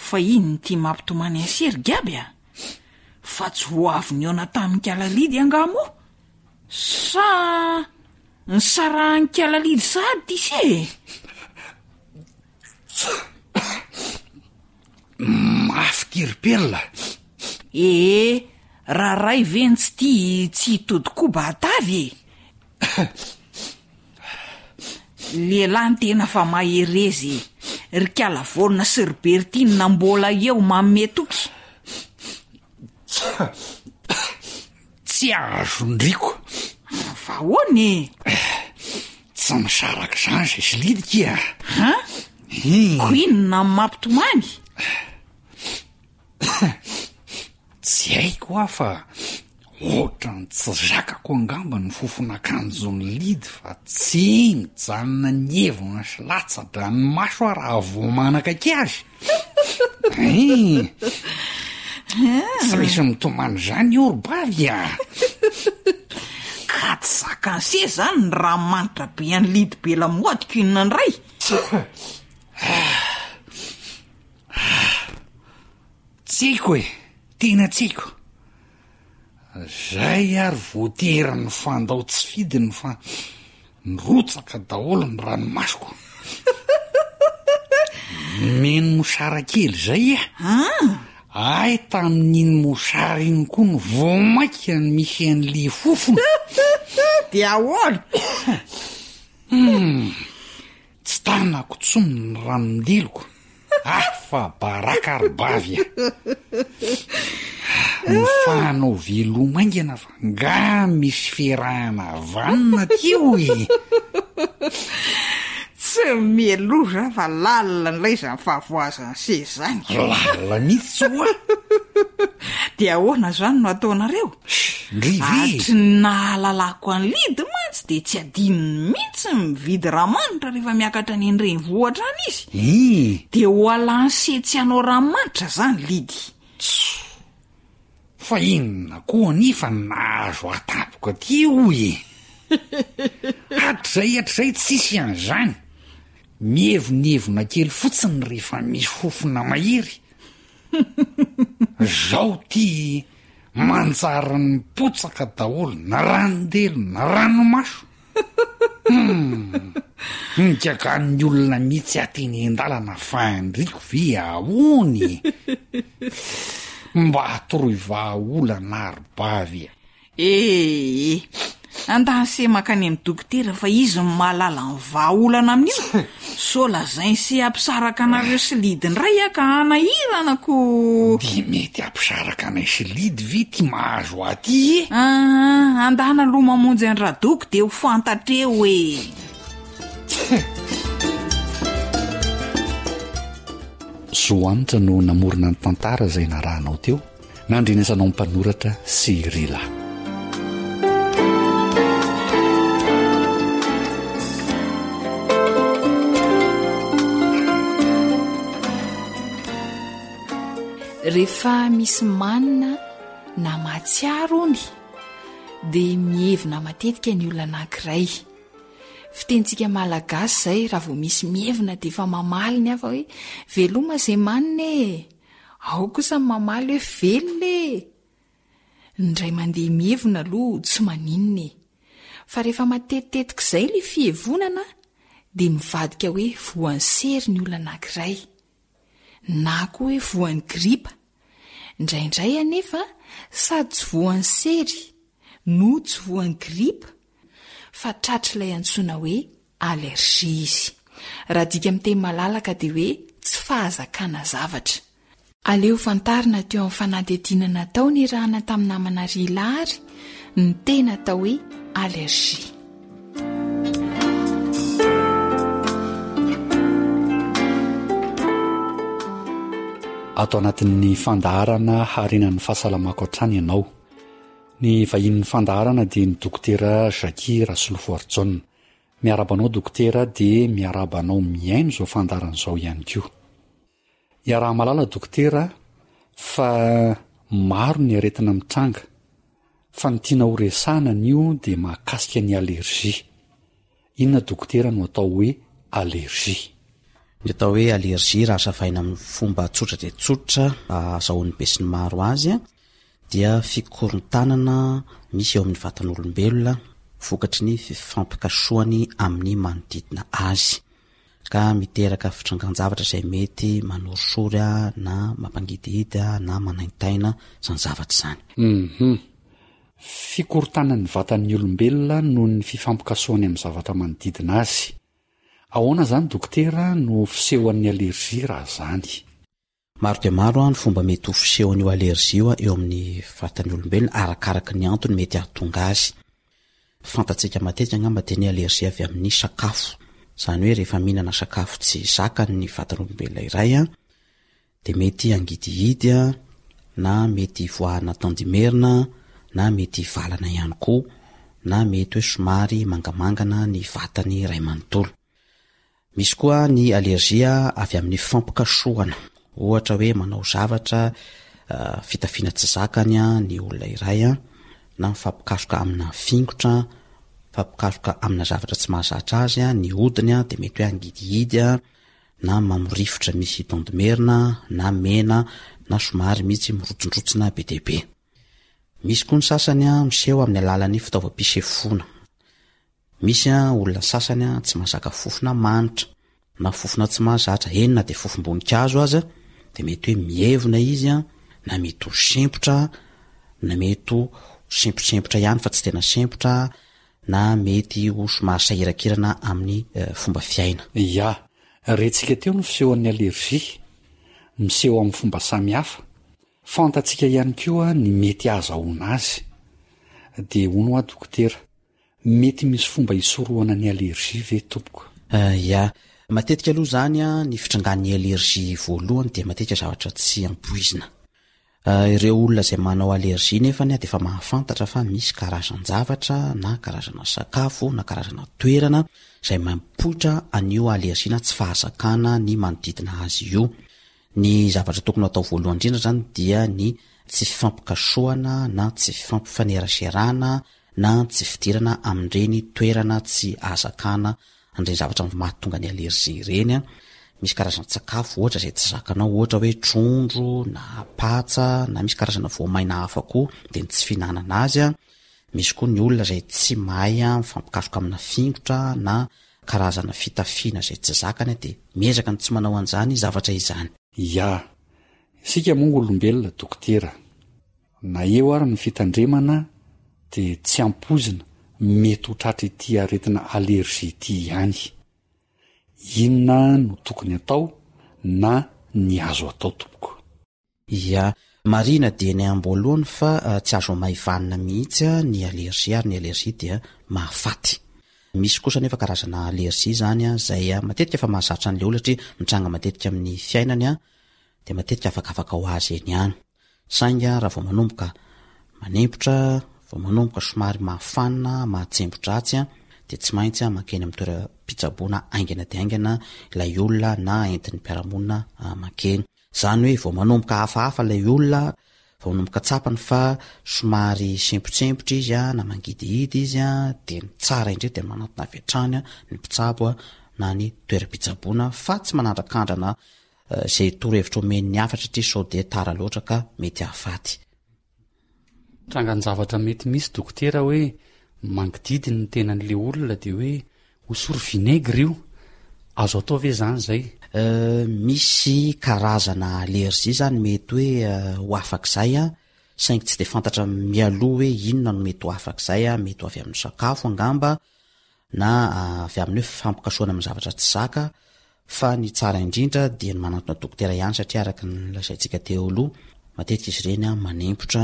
I: Fa inona ity mampitomany an'i se ry Gaby a? Fa tsy ho avy nihaona tamin'ikala Lidy angaha moa? Sa nisarahan'ikala Lidy sahady ity se e?
H: Mafy ity ry Perla.
I: Ee, raha ray ve ny tsy tia tsy hitody koba hatavy e? Lehilahy ny tena fa mahereza e! Ry kala Vorona sy ry Bertine mbola eo manome toky.
H: Tsy azon-driko.
I: Fa ahoana e?
H: Tsy misaraka izany izay sy Lidy kia.
I: Han? Ko inona no mampitomany?
H: Tsy haiko aho fa ohatran'ny tsy zakako angamba ny fofon'akanjon'i Lidy fa tsy mijanona nievina sy latsa-dranomaso aho raha vao manakaiky azy. Hein! Tsy misy mitomany izany eo ry bavy a!
I: Ka tsy zakan'i se izany ny ranomanitra be an'i Lidy be lamaodiko inona indray?
H: Tsy haiko e, tena tsy haiko. Zay ary voatery nifandao tsy fidiny fa nirotsaka daholo ny ranomasoko. Nomeny mosara kely zay ah. Hay tamin'iny mosara iny koa no vao mainka misy an'le fofona.
I: Dia ahoana?
H: Hum, tsy tanako tsony ny ranon-diloko. Afa-baraka ry bavy a! Mifanao veloma haingana fa nga misy fiarahana vanona aty io e!
I: Tsy mialoha fa lalina indray izany fahavoazan'ny seza izany.
H: Lalina mihitsy hoa!
I: Dia ahoana izany no ataonareo?
H: Ndry ve?
I: Hatry ny nahalalako an'i Lidy mantsy dia tsy adinony mihitsy ny mividy ranomanitra rehefa miakatra any an-drenivohitra any izy.
H: Ii.
I: Dia ho alan'i se tsy hanao ranomanitra izany Lidy.
H: Tso! Fa inona koa anefa no nahazo ahy tampoka teo e? Hatrizay hatrizay tsisy an'izany. Mievonevona kely fotsiny rehefa misy fofona mahery. Zao ty manjary mipotsaka daholo na ranondelo na ranomaso. Hum! Nigagan'ny olona mihitsy aho teny an-dalana fa andriko ve ahoana e? Mba atoroy vahaolana ry bavy a!
I: Ee, andanse mankany amin'ny dokotera fa izy no mahalala ny vahaolana amin'io, sao lazain'se hampisaraka anareo sy Lidy indray aho ka hanahirana ko.
H: Dia mety hampisaraka anay sy Lidy ve ity mahazo ahy ity e?
I: Aa, andana aloha mamonjy an-dRadoko dia ho fantatra eo e.
C: Zo Hanitra no namorona ny tantara izay narahanao teo. Nandrenesanao mpanoratra sy Rila.
D: Rehefa misy manina na mahatsiaro ony dia mihevina matetika ny olona anankiray. Fitenintsika malagasy izay raha vao misy mihevina dia efa mamaly ny hafa hoe veloma izay manina e! Ao kosa ny mamaly hoe velona e! Ny indray mandeha mihevona aloha tsy maninona e! Fa rehefa matetitetika izay ilay fihevonana dia mivadika hoe voan'ny sery ny olona anankiray. Na koa hoe voan'ny gripa. Indraindray anefa sady tsy voan'ny sery no tsy voan'ny gripa fa tratr'ilay antsoina hoe allergie izy. Raha adika amin'ny teny malalaka dia hoe tsy fahazakana zavatra. Aleo fantarina teo amin'ny fanadihadiana natao niarahana tamin'ny namana Rila ary ny tena atao hoe allergie.
C: Ato anatin'ny fandaharana Harena ny fahasalamako hatrany ianao. Ny vahinin'ny fandaharana dia ny Dokotera Jackie Rasolofoarijaona. Miarahaba anao Dokotera dia miarahaba anao mihaino izao fandaharana izao ihany koa. Iaraha-mahalala Dokotera fa maro ny aretina mitranga fa ny tiana ho resahana anio dia mahakasika ny allergie. Inona Dokotera no atao hoe allergie?
Q: Ny atao hoe allergie raha hazavaina amin'ny fomba tsotra dia tsotra ahazahoan'ny besinimaro azy dia fikorontanana misy eo amin'ny vatan'olombelona vokatry ny fifampikasohany amin'ny manodidina azy, ka miteraka fitrangan-javatra izay mety manorisory na mampangidihidy na manaintaina izany zavatra izany.
C: Hum. Fikorontanan'ny vatan'ny olombelona noho ny fifampikasohany amin'ny zavatra manodidina azy. Ahoana izany dokotera no fisehoan'ny allergie raha izany?
Q: Maro dia maro ny fomba mety ho fisehon'io allergie io eo amin'ny vatan'ny olombelona arakaraka ny antony mety hahatonga azy. Fantatsika matetika angamba dia ny allergie avy amin'ny sakafo. Izany hoe rehefa mihinana sakafo tsy zakany ny vatan'olombelona iray dia mety hangidihidy na mety hivoahana tandimerina na mety hivalana ihany koa na mety hoe somary mangamangana ny vatany iray manontolo. Misy koa ny alerzia avy amin'ny fampikasohana. Ohatra hoe manao zavatra fitafiana tsy zakany ny olona iray na mifampikasoka amina fingotra, mifampikasoka amina zavatra tsy mahazatra azy ny hodiny dia mety hoe hangidihidy. na mamorifotra misy dondomerina na mena na somary mihitsy mirotsindrotsina be dia be. Misy koa ny sasany miseho amin'ny alalan'ny fitaovam-pisefoana. Misy olona sasany tsy mahazaka fofona manitra na fofona tsy mahazatra, eny na dia fofom-boninkazo aza dia mety hoe mievona izy na mety ho sempotra na mety ho semposempotra ihany fa tsy tena sempotra na mety ho somary sahirankirana amin'ny fomba fiaina.
C: Ya, rentsika teo ny fisehoan'ny allergie, miseho amin'ny fomba samihafa. Fantatsika ihany koa ny mety ahazahoana azy. Dia hono hoa dokotera, mety misy fomba hisorohana ny allergie ve tompoko?
Q: Ya, matetika aloha izany ny fitrangan'ny allergie voalohany dia matetika zavatra tsy ampoizina. Ireo olona izay manao allergie nefany dia efa mahafantatra fa misy karazan-javatra na karazana sakafo na karazana toerana izay mampipoitra an'io allergie na tsy fahazakana ny manodidina azy io. Ny zavatra tokony hatao voalohany indrindra izany dia ny tsy fifampikasohana na tsy fifampifaneraserana na tsy fidirana amin'ireny toerana tsy ahazakana an'ireny zavatra mahatonga ny allergie ireny an, misy karazan-tsakafo ohatra izay tsy zakanao ohatra hoe trondro na patsa na misy karazana voamaina hafa koa dia ny tsy fihinanana azy an, misy koa ny olona izay tsy mahay mifampikasoka amina fingotra na karazana fitafiana izay tsy zakany dia miezaka ny tsy manao an'izany zavatra izany.
C: Ya, isika moa olombelona dokotera. Na eo ary ny fitandremana dia tsy ampoizina mety ho tratra ity aretina allergie ity ihany. Inona no tokony atao na ny azo atao tompoko?
Q: Ia, marihina dieny amboalohany fa tsy azo amaivanina mihitsy ny allergie ary ny allergie dia mahafaty. Misy kosa anefa karazana allergie izany izay matetika efa mahazatra an'ilay olona satria mitranga matetika amin'ny fiainany dia matetika afakafaka ho azy eny ihany. Saingy raha vao manomboka manempotra, vao manomboka somary mahafanina, mahatsembo-dratsy dia tsy maintsy mankeny amin'ny toeram-pitsaboana haingana dia haingana ilay olona na entin'ny mpiara-monina mankeny. Izany hoe vao manomboka hafahafa ilay olona, vao manomboka tsapany fa somary sempotsempotra izy na mangidihidy izy dia ny tsara indrindra dia manantona avy hatrany ny mpitsabo na ny toeram-pitsaboana fa tsy manandrakandrana Izay torohevitra omen'ny hafa satria sao dia tara loatra ka mety hahafaty.
C: Trangan-javatra mety misy dokotera hoe mangididy ny tenan'le olona de hoe hosory vinaigre io, azo atao ve zany zay?
Q: Misy karazana allergie zany mety hoe ho afak'izay an, saingy tsy dia fantatra mialoha hoe inona no mety ho afak'izay an, mety ho avy amin'ny sakafo angamba, na avy amin'ny hoe fifampikasohana amin'ny zavatra tsy zaka fa ny tsara indrindra dia ny manantona dokotera ihany satria araka ny lazaintsika teo aloha matetika izy ireny manempotra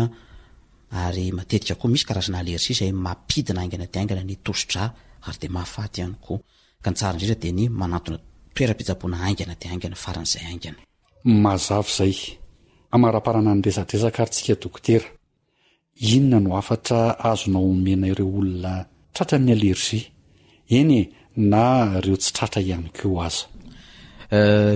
Q: ary matetika koa misy karazana allergie izay mampidina haingana dia haingana ny tosi-drà ary dia mahafaty ihany koa ka ny tsara indrindra dia ny manantona toeram-pitsaboana haingana dia haingana faran'izay haingana.
C: Mazava izay. Hamaraparana ny resadresaka ary tsika dokotera. Inona no hafatra azonao omena ireo olona tratran'ny allergie? Eny e, na ireo tsy tratra ihany koa aza.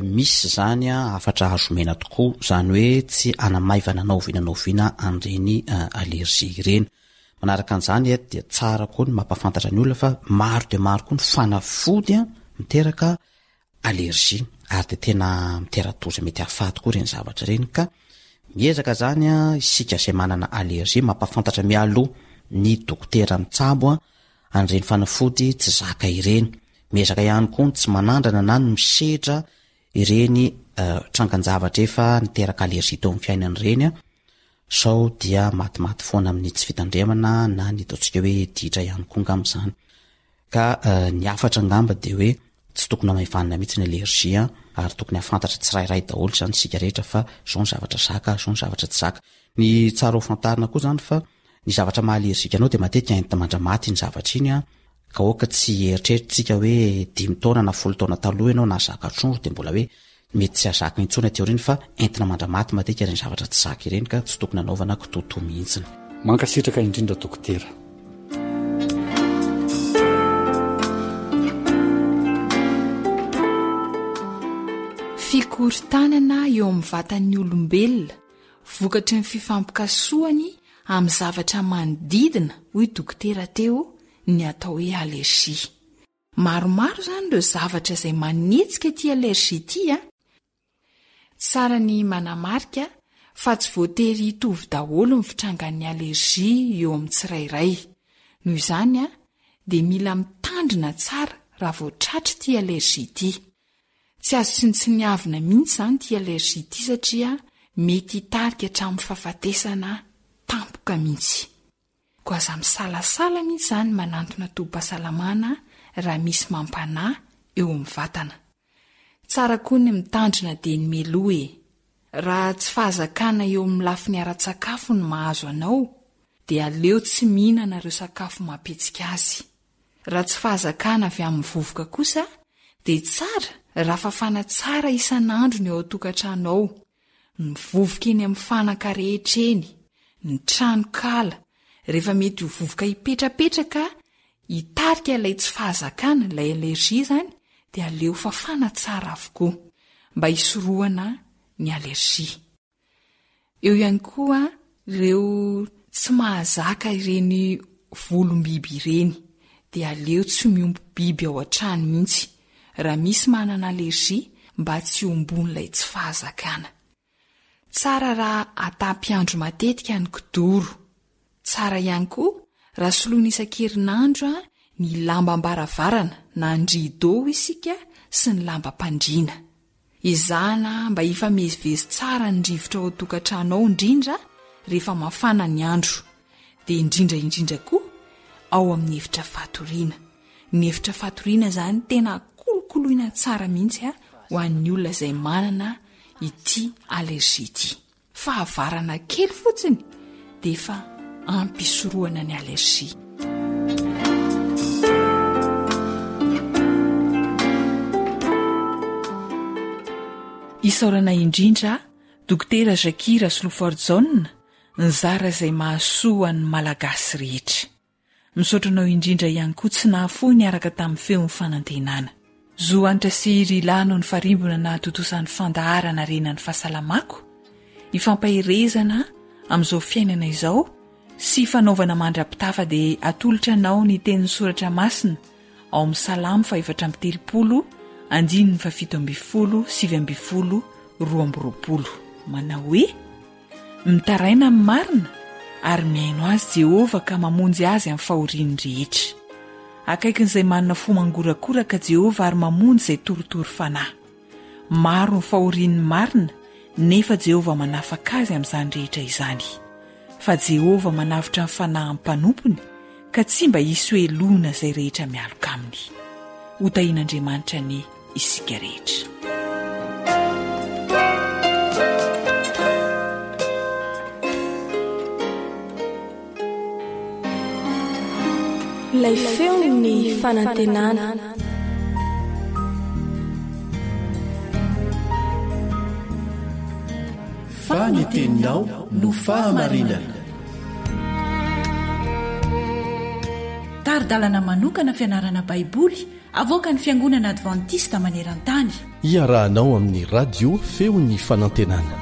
Q: Misy izany hafatra azo omena tokoa, izany hoe tsy hanamaivana na oviana na oviana an'ireny allergie ireny. Manaraka an'izany dia tsara koa ny mampahafantatra ny olona fa maro dia maro koa ny fanafody miteraka allergie ary dia tena mitera-doza mety hahafaty koa ireny zavatra ireny ka miezaka zany a isika izay manana allergie mampahafantatra mialoha ny dokotera mitsabo a an'ireny fanafody tsy zaka ireny, miezaka ihany koa ny tsy manandrana na ny misedra ireny eh, trangan-javatra efa niteraka allergie teo amin'ny fiainana ireny a sao dia matimaty foana amin'ny tsy fitandremana na ny ataontsika hoe ditra ihany koa angamba izany. Ka ny hafatra angamba dia hoe tsy tokony hamaivanina mihitsy ny allergie an, ary tokony hahafantatra tsirairay daholo izany isika rehetra fa izao ny zavatra zaka, izao ny zavatra tsy zaka. Ny tsara ho fantarina koa izany fa ny zavatra maha allergique anao dia matetika enti-mandramaty iny zavatra iny an, ka aoka tsy hieritreritra isika hoe dimy taona na folo taona taloha ianao nahazaka trondro dia mbola hoe mety tsy hahazaka intsony aty aoriana fa entina mandramaty matetika ireny zavatra tsy zaka ireny ka tsy tokony hanaovana kitoatoa mihitsiny.
C: Mankasitraka indrindra Dokotera.
G: Fikorontanana eo amin'ny vatan'ny olombelona vokatry ny fifampikasohany amin'ny zavatra manodidina hoy Dokotera teo ny atao hoe allergie. Maromaro izany ireo zavatra izay manetsika ity allergie ity a! Tsara ny manamarika fa tsy voatery hitovy daholo ny fitrangan'ny allergie eo amin'ny tsirairay. Noho izany dia mila mitandrina tsara raha vao tratra ity allergie ity. Tsy azo tsinontsiniavina mihitsy izany ity allergie ity satria mety hitarika hatramin'ny fahafatesana tampoka mihitsy. Koa aza misalasala mihitsy izany manantona tobim-pahasalamana raha misy mampanahy eo amin'ny vatana. Tsara koa ny mitandrina dieny mialoha e! Raha tsy fahazakana eo amin'ny lafiny ara-tsakafo no mahazo anao dia aleo tsy mihinana ireo sakafo mampihetsika azy. Raha tsy fahazakana avy amin'ny vovoka kosa dia tsara raha fafana tsara isan'andro ny ao an-tokantrano ao, ny vovoka eny amin'ny fanaka rehetra eny, ny tranonkala, rehefa mety ho vovoka hipetrapetraka hitarika ilay tsy fahazakana, ilay allergie izany, dia aleo fafana tsara avokoa mba hisorohana ny allergie. Eo ihany koa ireo tsy mahazaka ireny volom-biby ireny dia aleo tsy miompy biby ao an-trano mihitsy raha misy manana allergie mba tsy hombon'ilay tsy fahazakana. Tsara raha atapy andro matetika ny kidoro. Tsara ihany koa raha soloina isan-kerinandro ny lambam-baravarana na ny rideau isika sy ny lambam-pandriana. Ezahana mba hifamezivezy tsara ny rivotra ao an-tokantrano ao indrindra rehefa mafana ny andro, dia indrindra indrindra koa ao amin'ny efitra fatoriana. Ny efitra fatoriana izany tena kolokoloina tsara mihitsy ho an'ny olona izay manana ity allergie ity. Fahavarana kely fotsiny dia efa ampy hisorohana ny allergie. Isaorana indrindra Dokotera Jacques Rasolofoarijaona nizara izay mahasoa an'ny Malagasy rehetra. Misaotra anao indrindra ihany koa tsy nahafoy niaraka tamin'ny feon'ny fanantenana. Zo Hanitra sy Rila no nifarimbona nahatontosa ny fandaharana Harena ny fahasalamako, ifampaherezana amin'izao fiainana izao sy fanaovana mandra-pitafa dia atolotra anao ny tenin'ny soratra masina ao amin'ny Salamo faha-34 andininy faha-17 19 22 manao hoe Mitaraina amin'ny marina ary mihaino azy Jehovah ka mamonjy azy amin'ny fahoriany rehetra. Akaikin'izay manana fo mangorakoraka Jehovah ary mamonjy izay torotoro fanahy. Maro ny fahorian'ny marina, nefa Jehovah manafaka azy amin'izany rehetra izany. Fa Jehovah manavotra ny fanahin'ny mpanompony, ka tsy mba hisy hohelohina izay rehetra mialoka aminy. Hotahian'Andriamanitra anie isika rehetra.
N: Ilay feon'ny fanantenana.
M: Fa ny teninao no fahamarinana.
D: Tari-dalana manokana fianarana Baiboly Avoakan'ny Fiangonana Advantista maneran-tany.
M: Iarahanao amin'ny Radio Feon'ny Fanantenana.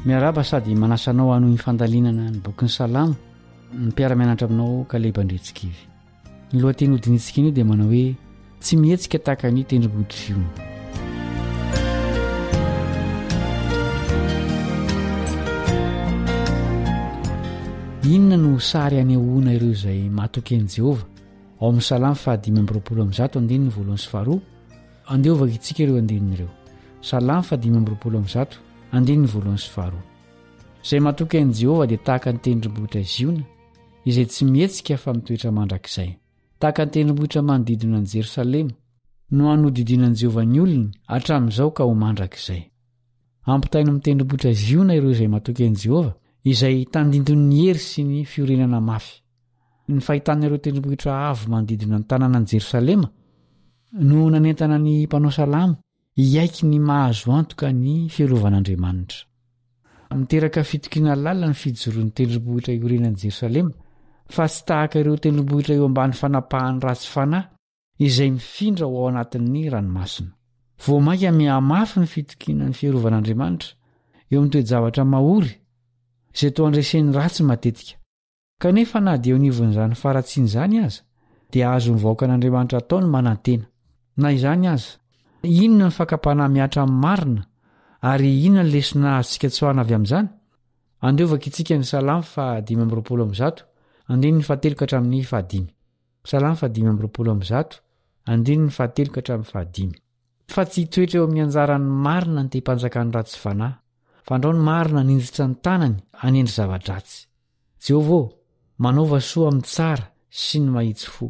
P: Miarahaba sady manasa anao hanohy ny fandalinana ny bokin'ny Salamo ny mpiara-mianatra aminao Kaleba Andriantsikivy. Ny lohateny hodinihintsika anio dia manao hoe Tsy mihetsika tahaka ny tendrombohitr'i Ziona. Inona no sary anehoana ireo izay matoky an'i Jehovah? Ao amin'ny Salamo faha-125 andininy voalohany sy faharoa, andeha hovakintsika ireo andininy ireo. Salamo faha-125 andininy voalohany sy faharoa. Izay matoky an'i Jehovah dia tahaka ny tendrombohitra Ziona, izay tsy mihetsika fa mitoetra mandrakizay. Tahaka ny tendrombohitra manodidina an'i Jerosalema, no hanodidinan'i Jehovah ny olony hatramin'izao ka ho mandrakizay. Ampitahaina amin'ny tendrombohitra Ziona ireo izay matoky an'i Jehovah, izay tandindon'ny hery sy ny fiorenana mafy. Ny fahitana ireo tendrombohitra avo manodidina ny tanànan'i Jerosalema no nanentana ny mpanao salamo hiaiky ny maha azo antoka ny fiarovan'Andriamanitra. Miteraka fitokiana lalina ny fijoroan'ny tendrombohitra iorenan'i Jerosalema, fa tsy tahaka ireo tendrombohitra eo ambany fanapahan'ny ratsy fanahy izay mifindra ho ao anatin'ny ranomasina.
R: Vao mainka mihamafy ny fitokiana ny fiarovan'Andriamanitra eo amin'ny toe-javatra mahory izay toa andresen'ny ratsy matetika. Kanefa na dia eo anivon'izany faharatsiana izany aza, dia azon'ny vahoakan'Andriamanitra atao ny manantena. Na izany aza, inona ny fakam-panahy mihatra amin'ny marina, ary inona ny lesona azontsika tsoahina avy amin'izany? Andeha hovakintsika ny Salamo faha-125, andininy fahatelo ka hatramin'ny fahadimy. Salamo faha-125, andininy fahatelo ka hatramin'ny fahadimy. Fa tsy hitoetra eo amin'ny anjaran'ny marina ny tehim-panjakan'ny ratsy fanahy, fandrao ny marina haninjitra ny tanany hanendry zava-dratsy. Jehovah ô, manaova soa amin'ny tsara sy ny mahitsy fo.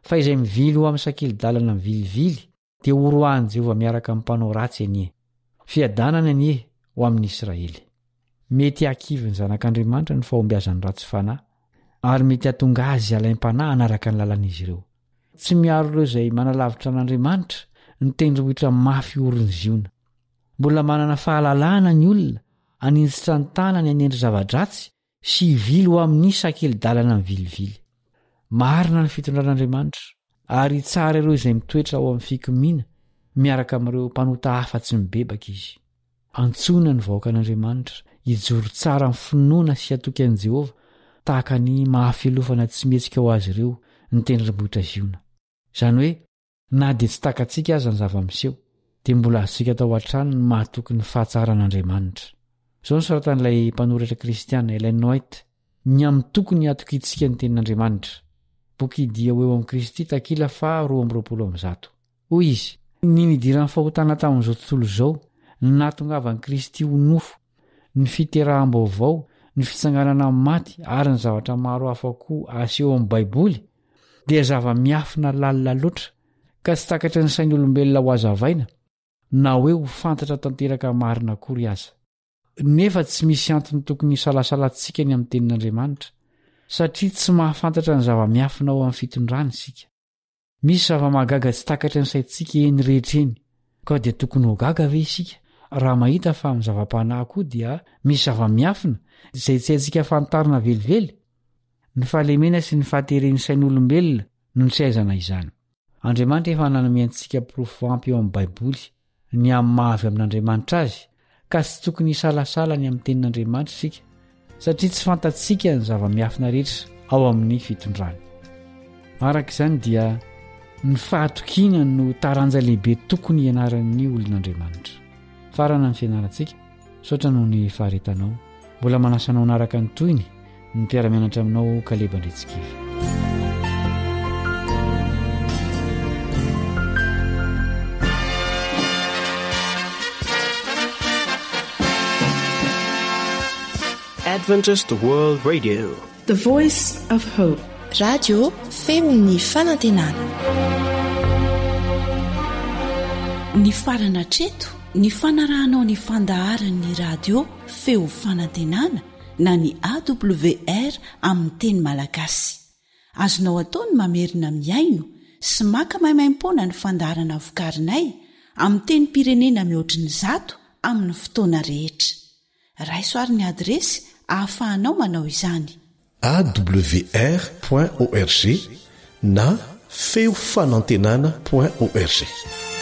R: Fa izay mivily ho amin'ny sakeli-dalana mivilivily dia horoahin'i Jehovah miaraka amin'ny mpanao ratsy anie. Fiadanana anie ho amin'i Israely. Mety hahakivy ny zanak'Andriamanitra ny fahombiazan'ny ratsy fanahy, ary mety hahatonga azy halaim-panahy hanaraka ny lalan'izy ireo. Tsy miaro ireo izay manalavitra an'Andriamanitra ny tendrombohitra mafy orin'i Ziona. Mbola manana fahalalahana ny olona haninjitra ny tanany hanendry zava-dratsy sy hivily ho amin'ny sakeli-dalana mivilivily. Marina ny fitondran'Andriamanitra, ary hitsara ireo izay mitoetra ao amin'ny fikomiana miaraka amin'ireo mpanota hafa tsy mibebaka izy. Antsoina ny vahoakan'Andriamanitra hijoro tsara amin'ny finoana sy hatoky an'i Jehovah tahaka ny maha-fialofana tsy mihetsika ho azy ireo ny tendrombohitra Ziona. Izany hoe, Na dia tsy takatsika aza ny zava-miseho, dia mbola azontsika atao hatrany ny mahatoky ny fahatsaran'Andriamanitra. Izao no soratan'ilay mpanoratra kristiana, Ellen White, ny amin'ny tokony hatokiantsika ny Tenin'Andriamanitra. Boky Dia ho eo amin'i Kristy, takila faha 122. Hoy izy, Ny nidiran'ny fahotana tamin'izao tontolo izao, ny nahatongavan'i Kristy ho nofo, ny fiteraham-baovao, ny fitsanganana amin'ny maty, ary ny zavatra maro hafa koa aseho amin'ny Baiboly, dia zava-miafina lalina loatra ka tsy takatry ny sain'olombelona ho hazavaina na hoe ho fantatra tanteraka marina akory aza. Nefa tsy misy antony tokony hisalasalantsika ny amin'ny Tenin'Andriamanitra, satria tsy mahafantatra ny zava-miafina ao amin'ny fitondrany isika. Misy zava-mahagaga tsy takatry ny saintsika eny rehetra eny, koa dia tokony ho gaga ve isika raha mahita fa amin'ny zava-panahy koa dia misy zava-miafina izay tsy haintsika fantarina velively? Ny fahalemena sy ny fahateren'ny sain'olombelona no tsy ahaizana izany. Andriamanitra efa nanome antsika porofo ampy eo amin'ny Baiboly ny amin'ny maha avy amin'Andriamanitra azy, ka tsy tokony hisalasala ny amin'ny tenin'Andriamanitra isika, satria tsy fantatsika ny zava-miafina rehetra ao amin'ny fitondrany. Araka izany dia ny fahatokiana no taranja lehibe tokony hianaran'ny olon'Andriamanitra. Farana ny fianarantsika. Misaotra noho ny faharetanao. Mbola manasa anao hanaraka ny tohiny ny mpiara-mianatra aminao Kaleba Andriantsikivy.
A: Adventist World Radio.
B: The Voice of Hope.
O: Radio feon'ny fanantenana.
D: Nifarana hatreto ny fanarahanao ny fandaharan'ny radio feo fanantenana na ny AWR amin'ny teny malagasy. Azonao atao ny mamerina mihaino sy maka maimaimpoana ny fandaharana vokarinay amin'ny tenim-pirenena mihoatry ny zato amin'ny fotoana rehetra. Raiso ary ny adiresy ahafahanao manao izany.
M: Awr point org na feo fanantenana point org.